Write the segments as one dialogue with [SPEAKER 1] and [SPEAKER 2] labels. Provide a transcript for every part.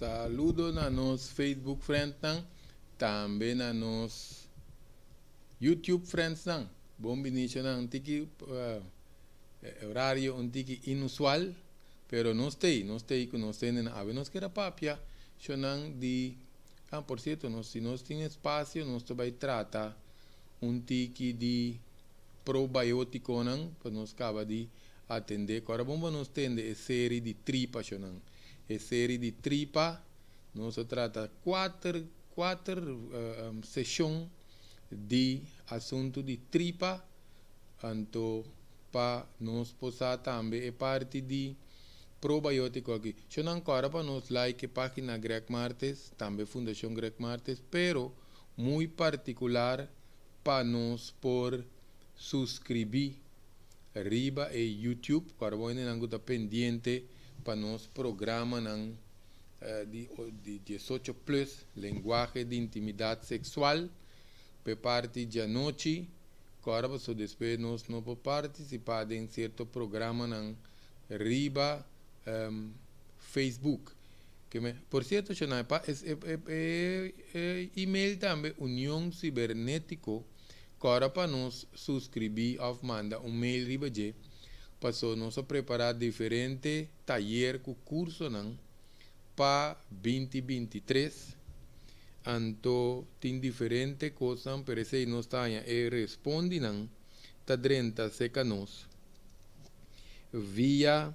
[SPEAKER 1] Saludo na nos Facebook friends, tambe na nos YouTube friends. Bon bini nan, tiki horario un tiki inusual, pero nos ta ku nos tin awe nos ke papia, shonan, di. Ah, por sierto, nos, si nos tin espasio, nos bai trata un tiki di probiótikonan, pa nos kaba di atendé. Awor ban nos tende e serie di tripa, shonan. E serie di tripa, nos a trata kuater seshon di asuntu di tripa, anto pa nos por tambe e parti di probiótiko aki. Shonan, awor pa nos like página Greg Martes, tambe Fundashon Greg Martes, pero muy partikular pa nos por suskribí riba e YouTube, pa bo ta pendiente pa nos programanan di 18 plus, lenguahe di intimidat seksual, pa parti di anochi. Awor bo despues nos no por partisipá den sierto programanan riba Facebook. Por sierto, shonan, pa e e-mail tambe Union Cibernético, awor pa nos suskribí òf manda un mail riba dje, pasó nos a prepará diferente tayer ku kursonan pa 2023. Anto tin diferente kos, pero esei nos ta e respondinan ta drenta serka nos via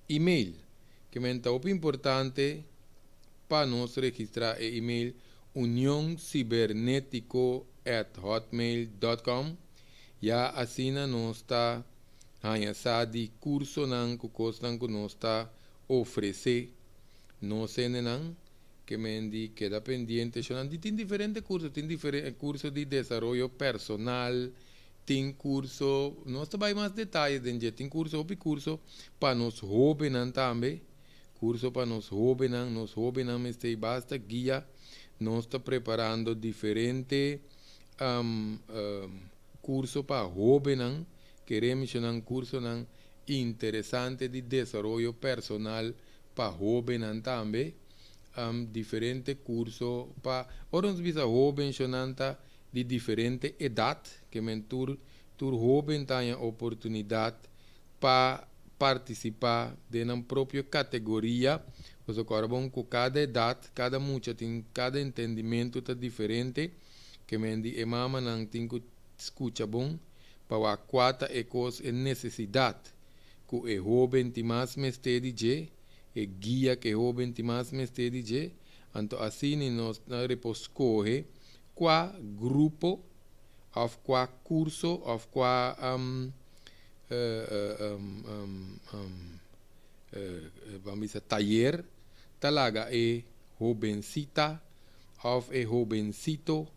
[SPEAKER 1] e-mail, ke men ta importante pa nos registrá e e-mail unioncibernetico@hotmail.com. Ya asina nos ta haña sa di kursonan ku kosnan ku nos ta ofresé nos hendenan. Ke men di keda pendiente. Shonan, di tin diferente kurso, tin diferente kurso di desaroyo personal, tin kurso, nos ta bai mas detaye den dje, tin kurso, hopi kurso pa nos hóbennan tambe, kurso pa nos hóbennan mester basta guia. Nos ta preparando diferente kurso pa hóbennan, ke menshoná kursonan interesante di desaroyo personal pa hóbennan tambe, diferente kurso pa ora nos bisa hóben, ta di diferente edat, ke men tur hóben tin oportunidat pa partisipá den nan propio kategoria. Awor bon, ku kada edat, kada mucha tin kada entendimentu ta diferente, ke men di e mamanan tin ku skucha bon pa kua ta e kos, e nesesidat ku e hóben tin mas mester di dje, e guia ku e hóben tin mas mester di dje. Anto asina nos por skohe kua grupo òf kua kurso òf kua ban bisa tayer ta laga e hobensita òf e hobensito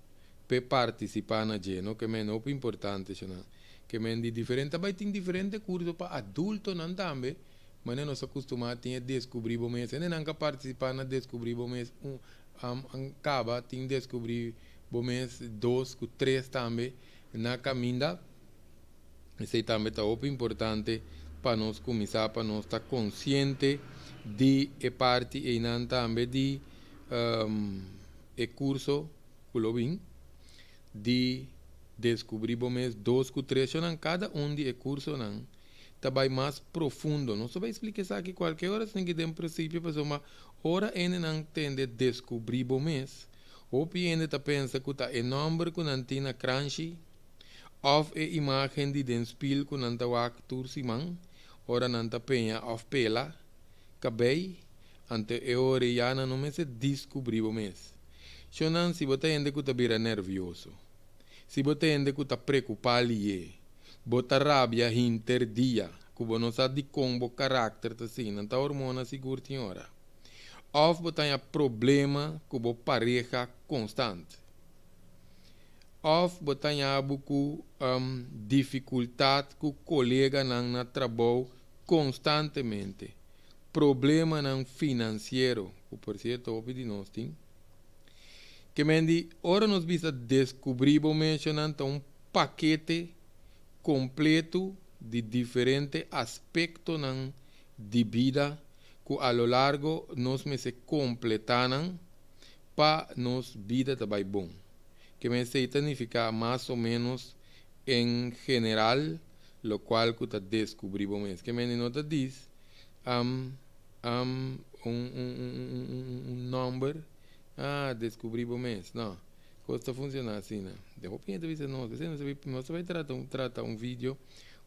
[SPEAKER 1] pa partisipá na dje, no? Ke men hopi importante, shonan. Ke men di diferente, bai tin diferente kurso pa adultonan tambe, mas nos a kustumá tin deskubrí bo mes. Nan ka partisipá na deskubrí bo mes un, kaba tin deskubrí bo mes dos ku tres tambe na kaminda. Esei tambe ta hopi importante pa nos kuminsá, pa nos ta konsiente di e parti einan tambe di e kurso ku lo bin di deskubrí bo mes dos ku tres. Nan kada un di e kursonan ta bai mas profundo. Nos bai splika esaki kualke ora, sin ku den prinsipio, pasobra ora nan tende deskubrí bo mes, hopi hende ta pensa ku ta e nòmber ku nan tin na kranshi òf e imágen di den spil ku nan ta wak tur siman ora nan ta peña òf pela kabei, anto e ora ya nan no mester deskubrí bo mes. Shonan, si bo ta hende ku ta bira nervioso, si bo ta hende ku ta preokupá lihé, bo ta rabia henter dia, ku bo no sa di kon bo karakter ta asina, ta hormona sigur tin ora. Òf bo tin problema ku bo pareha konstante. Òf bo tin ku difikultat ku koleganan na trabou konstantemente. Problemanan finansiero, ku por sierto hopi di nos tin. Ke men di, ora nos bisa deskubrí bo mes, ta un pakete kompleto di diferente aspektonan di bida. ku a lo largo nos mester kompletá nan pa nos bida ta bai bon. Ke men esei ta nifiká mas o ménos en general lokual ku ta deskubrí bo mes. Ke men no ta dis un nòmber, ah, deskubrí bo mes. No, kos ta funshoná asina. De hopi hende ta bisa nos, p'esei nos ta bai nos ta bai trata un trata un video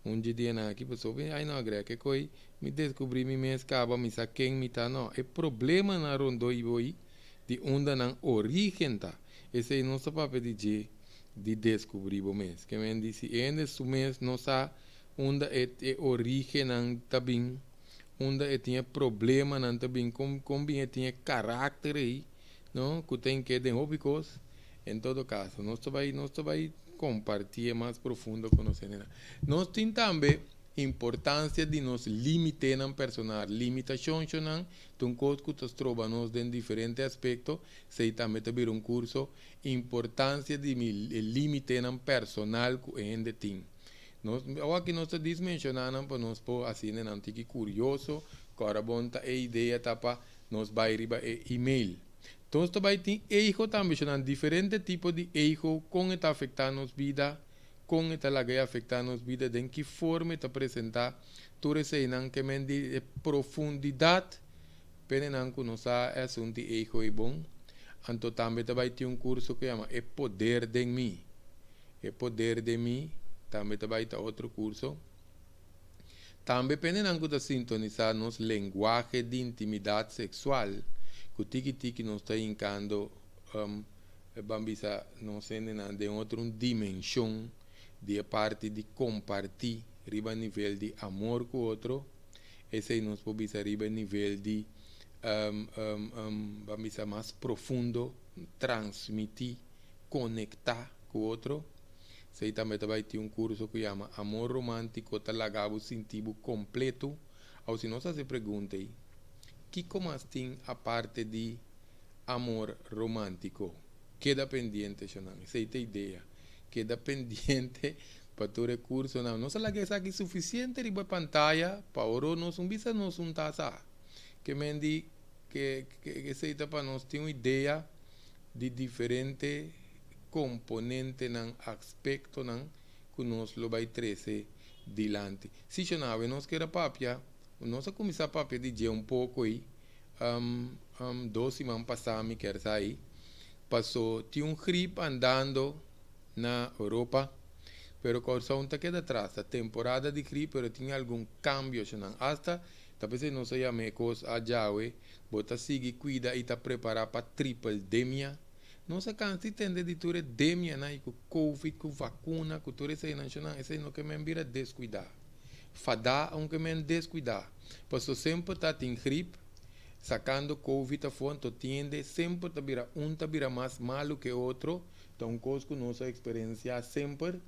[SPEAKER 1] un dje dianan aki pasobra hopi ai no agrega ke koi mi deskubrí mi mes kaba mi sa ken mi ta. No, e problemanan rondó i bo i di unda nan orígen ta. Esei nos ta papia di dje di deskubrí bo mes. Ke men di si hende su mes no sa unda e e orígennan ta bin, unda e tin e problemanan ta bin, kon kon bin e tin e karakter ei, no, ku ta ink'é den hopi kos. En todo kaso, nos ta bai nos ta bai kompartié mas profundo ku nos hendenan. Nos tin tambe importansia di nos límitenan personal. Limitashonshonan ta un kos ku ta stroba nos den diferente aspekto, esei tambe ta bira un kurso. Importansia di mi e límitenan personal ku e hende tin. Nos awor aki nos ta dismenshoná nan pa nos por hasi hendenan tiki kurioso, ku ora bon ta e idea ta pa nos bai riba e email. Nos ta bai tin ego tambe, shonan, diferente tipo di ego, kon e ta afektá nos bida, kon e ta laga e afektá nos bida, den ki forma e ta presentá, tur eseinan ke men di e profundidat penenan ku nos sa e asuntu di ego ei bon. Anto tambe ta bai tin un kurso ku yama E Poder den Mi. E Poder den Mi tambe ta bai ta otro kurso. Tambe penenan ku ta sintonisá nos lenguahe di intimidat seksual, ku tiki tiki nos ta hinkando ban bisa nos hendenan den otro un dimenshon di e parti di kompartí riba nivel di amor ku otro, esei nos por bisa riba e nivel di ban bisa mas profundo, transmití, konektá ku otro. Esei tambe ta bai tin un kurso ku yama Amor Romántiko ta laga bo sinti bo kompleto. Awo si nos hasi pregunta ei, kiko mas tin aparte di amor romántiko? Keda pendiente, shonnan. Esei ta idea. Keda pendiente pa tur e kursonan. Nos a laga esaki sufisiente riba e pantaya pa oro nos un bisa nos un ta sa. Ke men di ke esei ta pa nos tin un idea di diferente komponentenan, aspektonan ku nos lo bai trese dilanti. Si shon awe nos keda papia, nos a kuminsá papia di dje un poko ei 2 siman pasá mi kier sa ei, paso tin un grip andando na Europa, pero Kòrsou ta keda atras, ta temporada di grip pero tin algun kambio shonnan, asta ta p'esei nos a yama e kos a djawe, bo ta sigui kuida i ta prepará pa tripledemia. Nos a kansa di tende di tur e demianan i ku covid, ku vakuna, ku tur eseinan shonnan, esei no ke men bira deskuidá. Fadá aunke men deskuidá. Paso semper ta tin grip, sakando covid afó, anto tiende semper ta bira un ta bira mas malu ke otro, ta un kos ku nos a eksperensiá semper.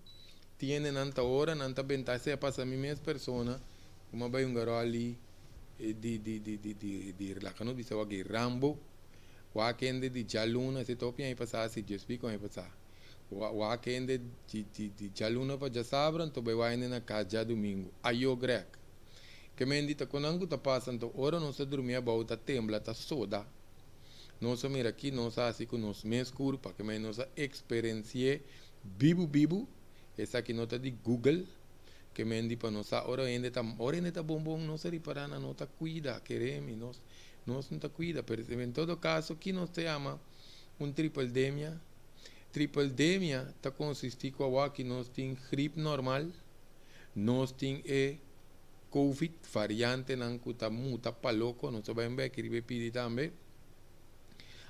[SPEAKER 1] Tiende nan ta ora nan ta benta, esei a pasa mi mes persona, ku mi a bai un garòli di di di di di di laga nos bisa wak Rambo. Wak hende di djaluna, esei ta hopi aña pasá, si Dios piko aña pasá. Wak hende di di di djaluna pa djasabra, anto bai wak hende na kas djadumingu. Ayo Greg. Ke men di ta kon nan ku ta pasa, anto ora nos ta drumi abou ta tembla, ta soda. Nos a mira ki nos a hasi ku nos mes kurpa, ke men nos a eksperensi'é bibu bibu, esaki no ta di Google, ke men di pa nos sa ora hende ta ora hende ta bon bon nos a ripará nan no ta kuida, kere mi, nos Nos no ta cuida, pero en todo caso ki nos ta yama un tripledemia? Tripledemia ta consisti cu awaki nos tin griep normal, nos tin e covid variantenan cu ta muta pa loco, nos ta bay un beki riba e pidi tambe,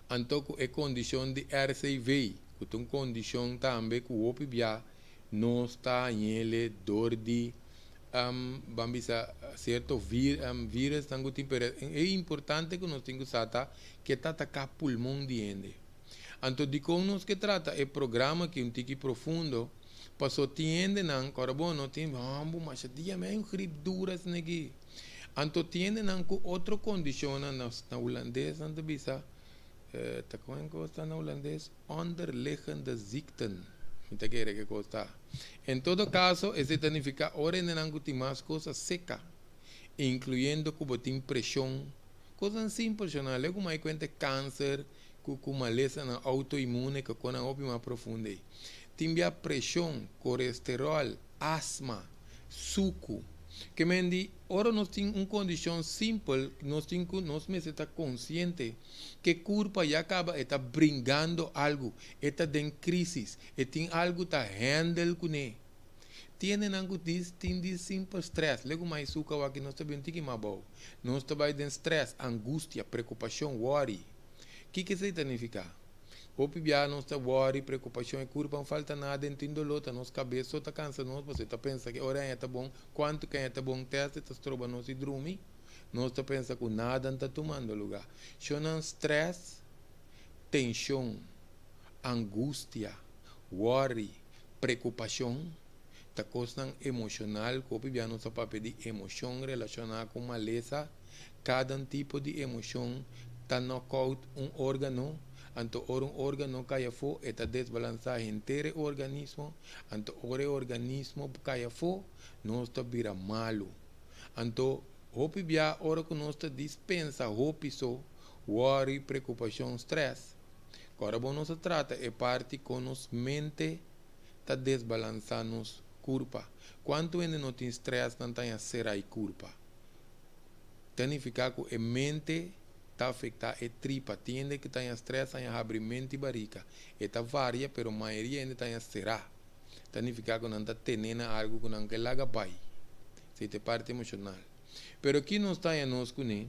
[SPEAKER 1] anto cu e condicion di RCV, cu ta un condicion tambe cu hopi bia nos ta hañele dor di ban bisa cierto virusnan cu tin, pero e importante cu nos tin cu sa ta ke ta ataca pulmon di hende. Anto dicon nos ke trata e programa aki un tiki profundo, paso tin hendenan cu ora bo no tin hambo masha dia mi hay un grip duro asina aki. Anto tin hendenan cu otro condicionnan, na hulandes nan ta bisa, ta con e cos ta na hulandes? Onderliggende ziekten, mi ta kere ke kos ta. En todo kaso, esei ta nifiká ora hendenan ku tin mas kos a seka, inkluyendo ku bo tin preshon. Kosnan simpel shona lei ku mai kuenta kanser ku ku malesanan autoimmune ku konan hopi mas profundo ei. Tin bia preshon, koresteròl, asma, suku. Ke men di ora nos tin un kondishon simpel nos tin ku nos mester ta konsiente ke kurpa ya kaba e ta bringando algu, e ta den krisis, e tin algu ta hèndel kuné. Tiendenan ku dis tin di simpel stress, legu mai suka wak nos ta bin tiki mas abou. Nos ta bai den stress, angustia, preokupashon, worry. Kiko esei ta nifiká? Hopi biaha nos ta worry, preokupashon, e kurpa no falta nada, en tin doló, ta nos kabes so ta kansa nos, pasobra ta pensa ku ora aña ta bon, kuantu ku aña ta bon tèst e ta stroba nos di drumi. Nos ta pensa ku nada no ta tumando lugá. Shonnan stress, tenshon, angustia, worry, preokupashon ta kosnan emoshonal ku hopi bia nos ta papia di emoshon relashoná ku malesa. Kada un tipo di emoshon ta knockout un órgano, anto ora un órgano kai afó e ta desbalansá henter e organismo, anto ora e organismo kai afó nos ta bira malu. Anto hopi bia ora ku nos ta dispensa hopi so, worry, preokupashon, stress, Ora bo nos a trata e parti kon nos mente ta desbalansá nos kurpa. Kuantu hende no tin strès nan ta haña será e kurpa. Ta nifiká ku e mente ta afektá e tripa. Tin hende ku ta haña strès haña habri mente i barika. E ta varia pero mayoria hende ta haña será. Ta nifiká ku nan ta tene na algu ku nan ke laga bai. Esei ta e parti emoshonal. Pero ki nos ta haña nos kuné?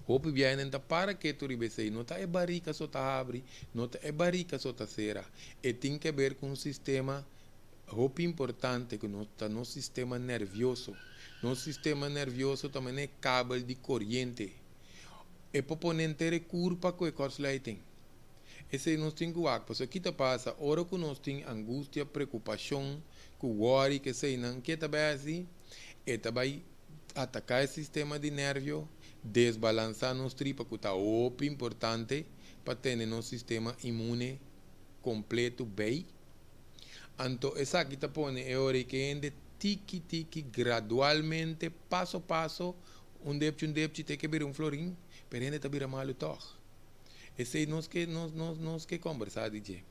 [SPEAKER 1] Hopi biaha nan ta para ketu riba esei. No ta e barika so ta habri, no ta e barika so ta sera. E tin ke ber ku un sistema hopi importante ku no ta nos sistema nervioso. Nos sistema nervioso ta manera e kabel di koriente. E por pone henter e kurpa ku e kòrsluiting. Esei nos tin ku wak pasobra ki ta pasa ora ku nos tin angustia, preokupashon, ku wòri, ku eseinan, ke ta bai hasi? E ta bai ataká e sistema di nervio, desbalansá nos tripa ku ta hopi importante pa tene nos sistema inmune kompleto bei. Anto esaki ta pone e ora ku hende tiki tiki gradualmente paso paso un depchi un depchi te ke bira un florin, pero hende ta bira malu tòg. Esei nos ke nos nos nos ke kombersá di dje.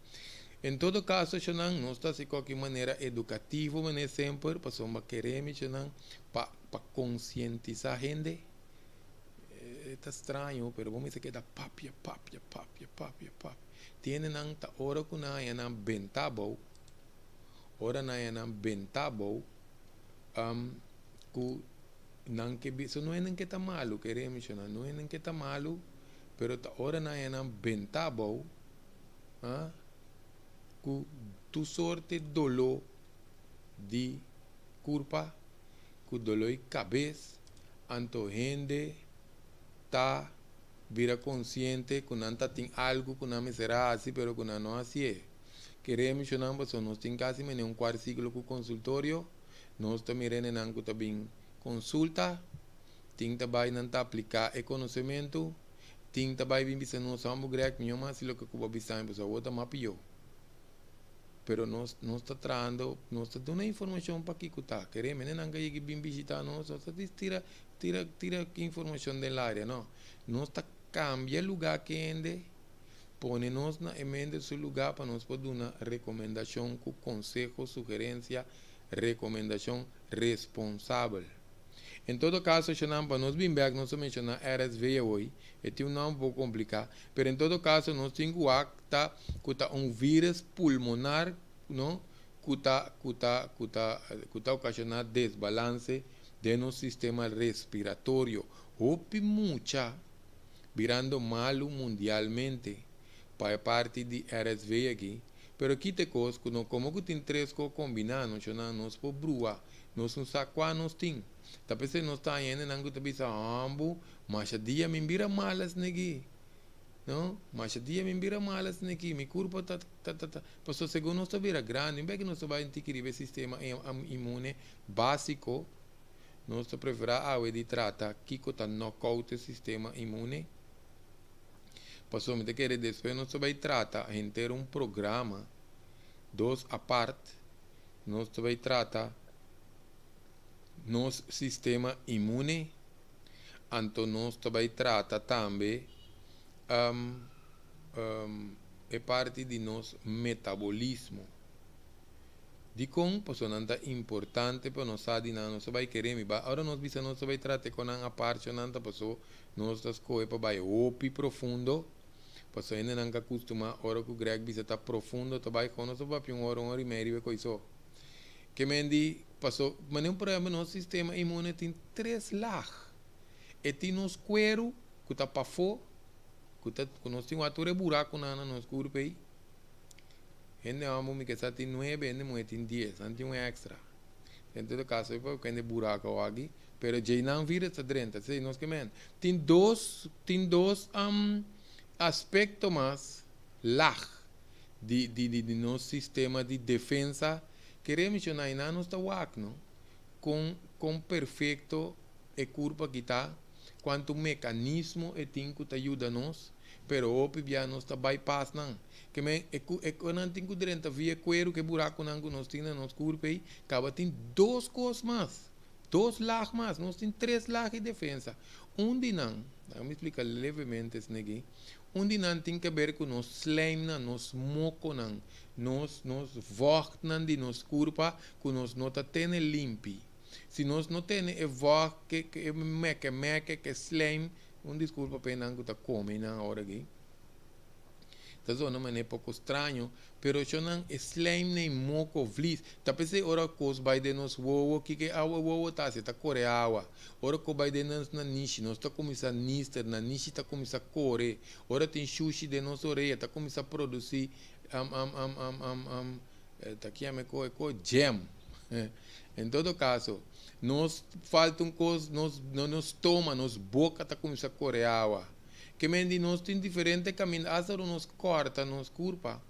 [SPEAKER 1] En todo kaso shonnan nos ta hasi koki manera edukativo manera semper pasobra kere mi shonnan pa pa konsientisá hende. E ta straño pero bo mester keda papia papia papia papia papia. Tin hendenan ta ora ku nan haña nan benta abou, ora nan haña nan benta abou ku nan ke bisa no hende ke ta malu kere mi shonnan no hende ke ta malu pero ta ora nan haña nan benta abou ah ku tur sorte doló di kurpa, ku doló di kabes, anto hende ta bira konsiente ku nan ta tin algu ku nan mester a hasi pero ku nan no hasié. Kere mishonnan pasobra nos tin kasi mene un kuart siglo ku konsultorio, nos ta mira hendenan ku ta bin konsulta, tin ta bai nan ta apliká e konosementu. Tin ta bai bin bisa nos, Homber Greg, mi yoma hasi loke ku bo bisa mi, pasobra awor ta mas pió. Pero nos, nos ta trahando, nos ta duna informashon pa kiko ta. Kere mene nan ka yega bin bishita nos, nos ta dis tira, tira, tira informashon den laria, no. Nos ta kambia lugá ku hende, pone nos na e mente su lugá pa nos por duna rekomendashon ku konseho, sugerensia, rekomendashon responsabel. En todo caso eshanan pa nos bin bek nos a menciona RSV awoy, e tin un nomber poco complica, pero en todo caso nos tin cu wak ta cu ta un virus pulmonar no cu ta cu ta cu ta cu ta ocasiona desbalance den nos sistema respiratorio. Hopi mucha birando malu mundialmente pa e parti di RSV aki, pero kita e cos cu no como cu tin tres co combina no eshanan nos por brua. Nos no sa kua nos tin. Ta p'esei nos ta haña hendenan ku ta bisa, Hombu, masha dia mi bira mal asina aki. No, masha dia mi bira mal asina aki. Mi kurpa ta, ta, ta, ta. Pasobra segun nos ta bira grandi, un bes ku nos ta bai un tiki riba e sistema inmune básiko, nos ta preferá awe di trata kiko ta nòkout e sistema inmune. Pasobra mi ta kere despues nos ta bai trata henter un programa, dos apart. Nos ta bay trata nos sistema inmune. Anto nos ta bai trata tambe e parti di nos metabolismo. Dikon? Pasobra nan ta importante pa nos sa di nan. Nos ta bai kere mi ba ora nos bisa nos ta bai trata ku nan apart nan ta paso nos ta skohe pa bai hopi profundo. Pasobra hendenan ka kustumá ora ku Greg bisa ta profundo ta bai kon nos ta papia un ora, un ora i medio riba e koiso. Ke men di paso manera por ehempel nos sistema inmune tin tres lag. E tin nos kueru ku ta pafó ku ta ku nos tin wak tur e burakunan na nos kurpa ei. Hende homber mi ke sa tin nuebe, hende muhe tin dies, nan tin un extra. En todo caso e por kende buraco aki, pero djei nan virus ta drenta, esei nos ke men. Tin dos aspecto mas lag di nos sistema di defensa. Kere menciona nan nos ta wak, no? Con perfecto e curpa aki ta, cuanto mecanismo e tin cu ta yuda nos, pero hopi bia nos ta bypass nan. Ke men e nan tin ku drenta via kueru ku e burakunan ku nos tin na nos kurpa ei, kaba tin dos kos mas, dos lag mas, nos tin tres lag di defensa. Un di nan, laga mi splika levemente esaki, un di nan tin ke ber ku nos slijmnan, nos mokonan, nos vochtnan di nos kurpa ku nos no ta tene limpi. Si nos no tene e vocht ku e meke meke ku e slijm, un diskulpa pa nan ku ta kome nan awor aki. Ta zona manera poko straño, pero nan e slijm nei moko vlies. Ta p'esei ora kos bai den nos wowo, kiko e awa wowo ta hasi? Ta kore awa. Ora ku bai den nos nanishi, nos ta kuminsá nister, nanishi ta kuminsá kore. Ora tin shushi den nos orea, ta kuminsá produsí ta kiame ko jam. En todo kaso, nos falta un kos, nos no nos stoma, nos boka ta kuminsá kore awa. Ke men di nos tin diferente kaminda, asta ora nos kòrta nos kurpa,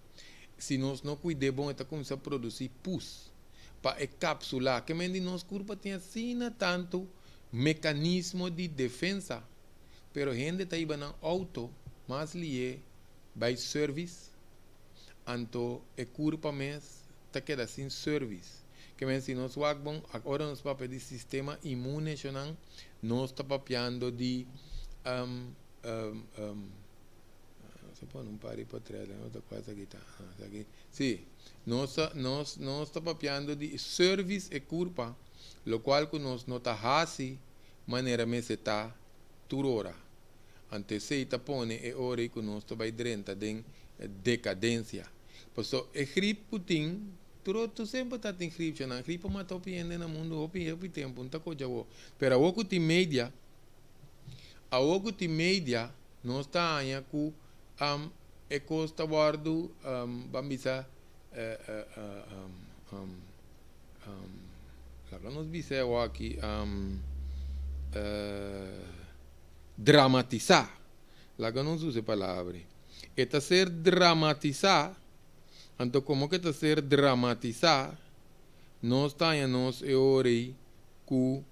[SPEAKER 1] si nos no kuid'é bon, e ta kuminsá produsí pus pa e kapsulá. Ke men di nos kurpa tin asina tantu mekanismo di defensa, pero hende ta hiba nan outo mas lié bai service, anto e kurpa mes ta keda sin service. Ke men si nos wak bon, ora nos papia di sistema inmune nan, nos ta papiando di se pone un pari pa tres, no ta aki ta, ah, aki. Si, nos ta papiando di service e kurpa, lokual ku nos no ta hasi manera mester ta tur ora. Anto esei ta pone e ora ku nos ta bai drenta den dekadensia. Paso e grip ku tin, tur tur semper ta tin grip, nan grip a mata hopi hende na mundu hopi hopi tempu, no ta koja awor. Pero awor ku tin media, awor ku tin media, nos ta haña ku e kos ta wòrdu ban bisa laga nos bisa awor aki dramatisá. Laga nos usa e palabra. E ta ser dramatisá, anto komo ku ta ser dramatisá, nos ta haña nos e ora ei ku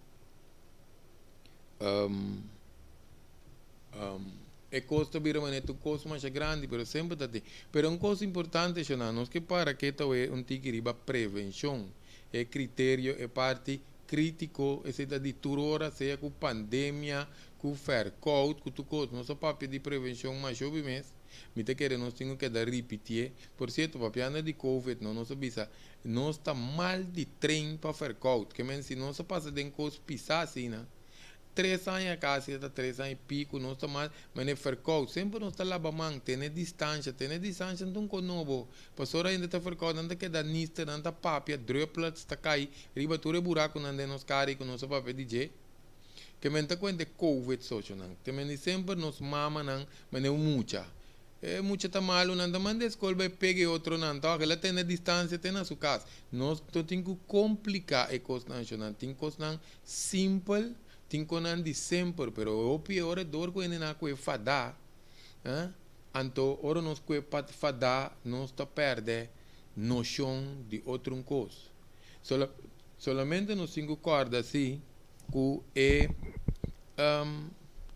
[SPEAKER 1] e kos ta bira manera tur kos masha grandi, pero semper ta tin. Pero un kos importante shona, nos ke para ke ta un tiki riba prevenshon. E kriterio, e parti krítiko, esei ta di tur ora, sea ku pandemia, ku verkoud, ku tur kos. Nos a papia di prevenshon masha hopi mes. Mi ta kere nos tin ku keda ripitié. Por sierto, papiando di COVID, no, nos a bisa, nos ta mal di train pa verkoud. Ke men si nos a pasa den kos pisá asina, 3 aña kasi, ta 3 aña i piko, nos ta mal, manera verkoud. Semper nos ta laba man, tene distansia, tene distansia no ta un kos nobo. Pasobra ainda ta verkoud, nan ta keda nister, nan ta papia, droplets ta kai riba tur e burakunan den nos kara i ku nos a papia di dje. Ke men ta kuenta e COVID sosionan. Te men di semper nos mamanan manera un mucha. E mucha ta malu, nan ta manda e skol bai pega e otronan. Tòg el a tene distansia te na su kas. Nos no tin ku kompliká e kosnan shonnan. Tin kosnan simpel, tin kosnan di semper, pero hopi ora dor ku hende nan a kohe fadá, eh, anto ora nos kohe fadá nos ta pèrdè noshon di otro un kos. Solamente nos tin ku kòrda si ku e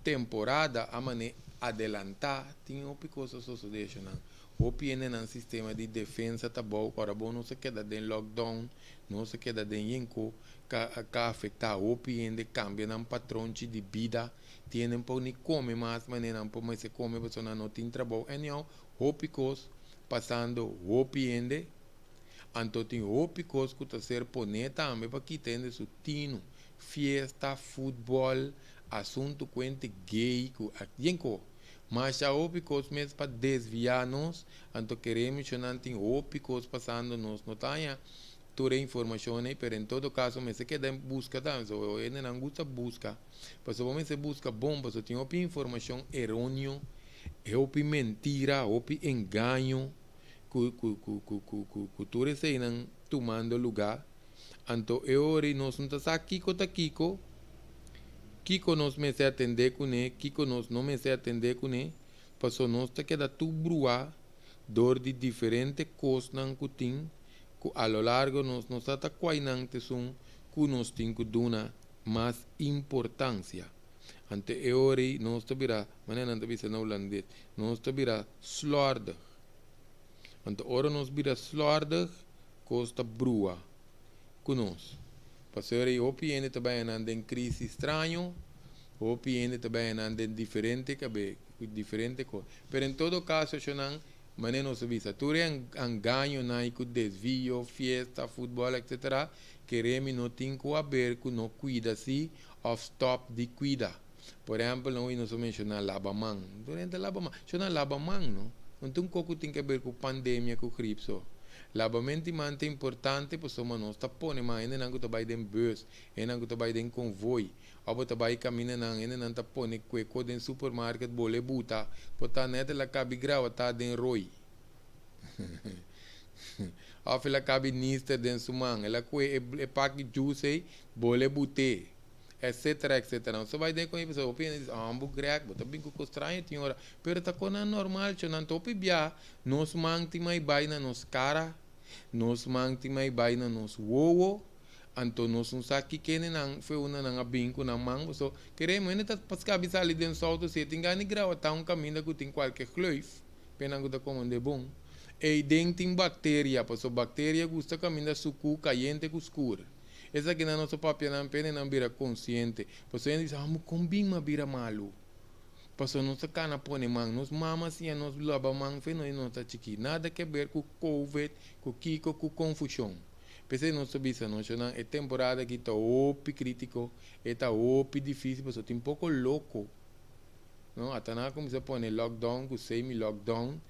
[SPEAKER 1] temporada a manera adelantá tin hopi kos a sosodé shonnan. Hopi hende nan sistema di defensa ta bou, ora bo no se keda den lockdown, no se keda den yenko, ka afektá hopi hende, kambia nan patronchi di bida. Tin hende por ni kome mas manera nan por mester kome pasobra nan no tin trabou. Anyhow, hopi kos pasando hopi hende. Anto tin hopi kos ku ta ser poné tambe pa kita hende su tinu. Fiesta, futbòl, asuntu kuente gay ku yen ko. Masha hopi kos mes pa desviá nos. Anto kere mishonnan tin hopi kos pasando nos no ta haña tur e informashon ei, pero en todo kaso mester keda buska tambe. So hendenan gusta buska. Pasobra bo mester buska bon pasobra tin hopi informashon eróneo, hopi mentira, hopi engaño ku ku ku ku ku ku ku tur eseinan tumando lugá. Anto e ora ei nos no ta sa kiko ta kiko, kiko nos mester atendé kuné, kiko nos no mester atendé kuné, pasobra nos ta keda tur bruá dor di diferente kosnan ku tin ku a lo largo nos no sa ta kuainan t'esun ku nos tin ku duna mas importansia. Anto e ora ei nos ta bira, manera nan ta bisa na hulandes, nos ta bira slòrdig. Anto ora nos bira slòrdig, kos ta brua ku nos. Pasobra ei hopi hende ta bai nan den krísis straño, hopi hende ta bai nan den diferente kabe, diferente kos. Pero en todo kaso, shonnan, manera nos a bisa, tur e engañonan ei ku desvio, fiesta, futbòl, etcetera, kere mi no tin ku haber ku no kuida si òf stòp di kuida. Por ehèmpel, nan nos a menshoná laba man. Tur hende ta laba man. Shonnan laba man, no? No tin un kos ku tin ke haber ku pandemia ku grip so. Labamento di man ta importante pasobra nos ta pone man hendenan ku ta bai den bus, hendenan ku ta bai den konvoi, òf bo ta bai kamindanan, hendenan ta pone kueko den supermarket bole buta, por ta nèt el a kabi grawatá den roi. Òf el a kabi nister den su man, el a kue e paki juice ei, bole but'é, etcetera, etcetera. Nos ta bai den kon e pasobra hopi hende di, Ambu Greg, bo ta bin ku kos straño tin ora. Pero ta konan normal, cho nan ta hopi bia nos man tin mai bai na nos kara, nos man tin mai bai na nos wowo, anto nos no sa ki kendenan fue unda nan a bin ku nan man, pasobra kere hende ta skabi sali den su auto si e tin gana di grawatá un kaminda ku tin kualke gleuf. Penan ku ta komende bon. Ei den tin bakteria, pasobra bakteria gusta kaminda sukú, kayente ku skur. Esakinan nos a papia nan p'e nan bira konsiente. Pasobra hende bisa, Amo kon bin m'a bira malu? Pasobra nos ta kana pone man. Nos mama a siña nos laba man fe nos nos ta chikí. Nada ke ber ku covid, ku kiko, ku konfushon. P'esei nos ta bisa noshonan e temporada aki ta hopi krítiko, e ta hopi difísil pasobra tin poko loko. No, ata nan a cuminsa pone lockdown cu semi lockdown,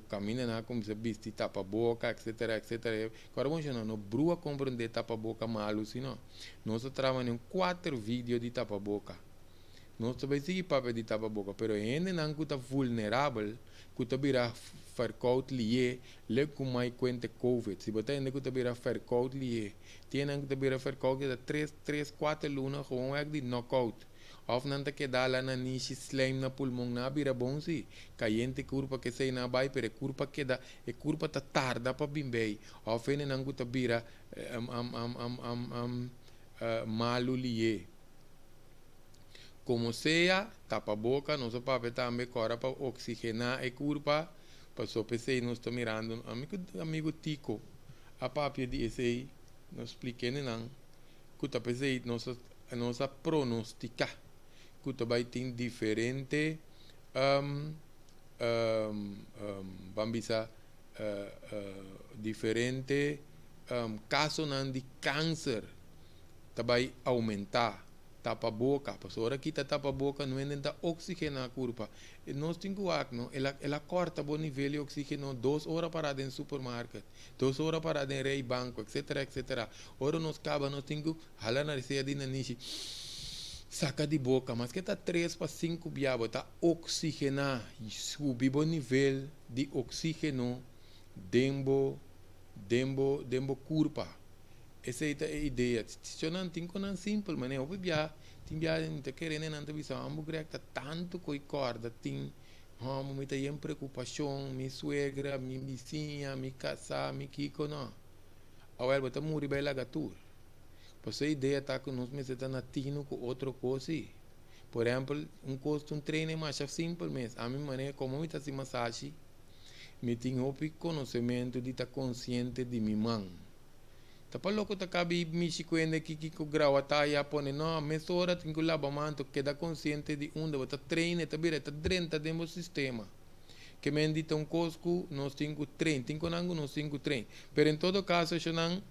[SPEAKER 1] caminda nan a cuminsa bisti tapaboca etcetera etcetera. Cu ora bo menciona no brua comprende tapaboca malo si no. Nos a traha mane un cuater video di tapaboca. Nos ta bay sigui papia di tapaboca pero e hendenan cu ta vulnerabel cu ta bira verkoud liye lek cu mai cuente covid. Si bo ta hende cu ta bira verkoud liye, tin hendenan cu ta bira verkoud keda tres tres cuater luna gewoon wek di knockout. Of nan ta keda la na nishi slijm na pulmon nan a bira bon si. Kayente kurpa kesei nan a bai pero e kurpa keda e kurpa ta tarda pa bin bei. Of hendenan ku ta bira malu liye. Komo sea tapa boka nos a papia tambe kora pa oksigená e kurpa paso pesei nos ta mirando amigu amigu Tico a papia di esei nos splik'é nan ku ta pesei nos a Nos a pronostica cu ta bay tin diferente ban bisa diferente casonan di cancer ta bay aumenta. Tapaboca, pasobra ora kita tapaboca no hende ta oxigena curpa. Nos tin cu wak no, el a corta bo nivel di oxigeno dos ora para den supermarket, dos ora para den rey banco, etcetera, etcetera. Ora nos caba nos tin cu Hala na risea di nanishi, saka di boka, maske ta tres pa sinku bia bo ta oksigená, subi bo nivel di oksígeno den bo den bo den bo kurpa. Esei ta e idea. Sho nan tin konan simpel, manera hopi bia tin bia mi ta kere nan ta bisa homber Greg ta tantu ku e kòrda tin homber mi ta yen preokupashon, mi suegra, mi bisiña, mi kasá, mi kiko no. Awel bo ta muri bai laga tur. Pasobra e idea ta ku nos mester ta na tinu ku otro kos si. Por ehèmpel, un kos ta un training masha simpel mes. Ami manera komo mi ta hasi masashi, mi tin hopi konosementu di ta konsiente di mi man. Ta pa loko ta kabi mishi ku hende ki kiko grawatá ya pone no mesora tin ku laba man anto keda konsiente di unda bo ta train e ta bira e ta drenta den bo sistema. Ke men di ta un kos ku nos tin ku train tin konan ku nos tin ku train pero en todo kaso eshonan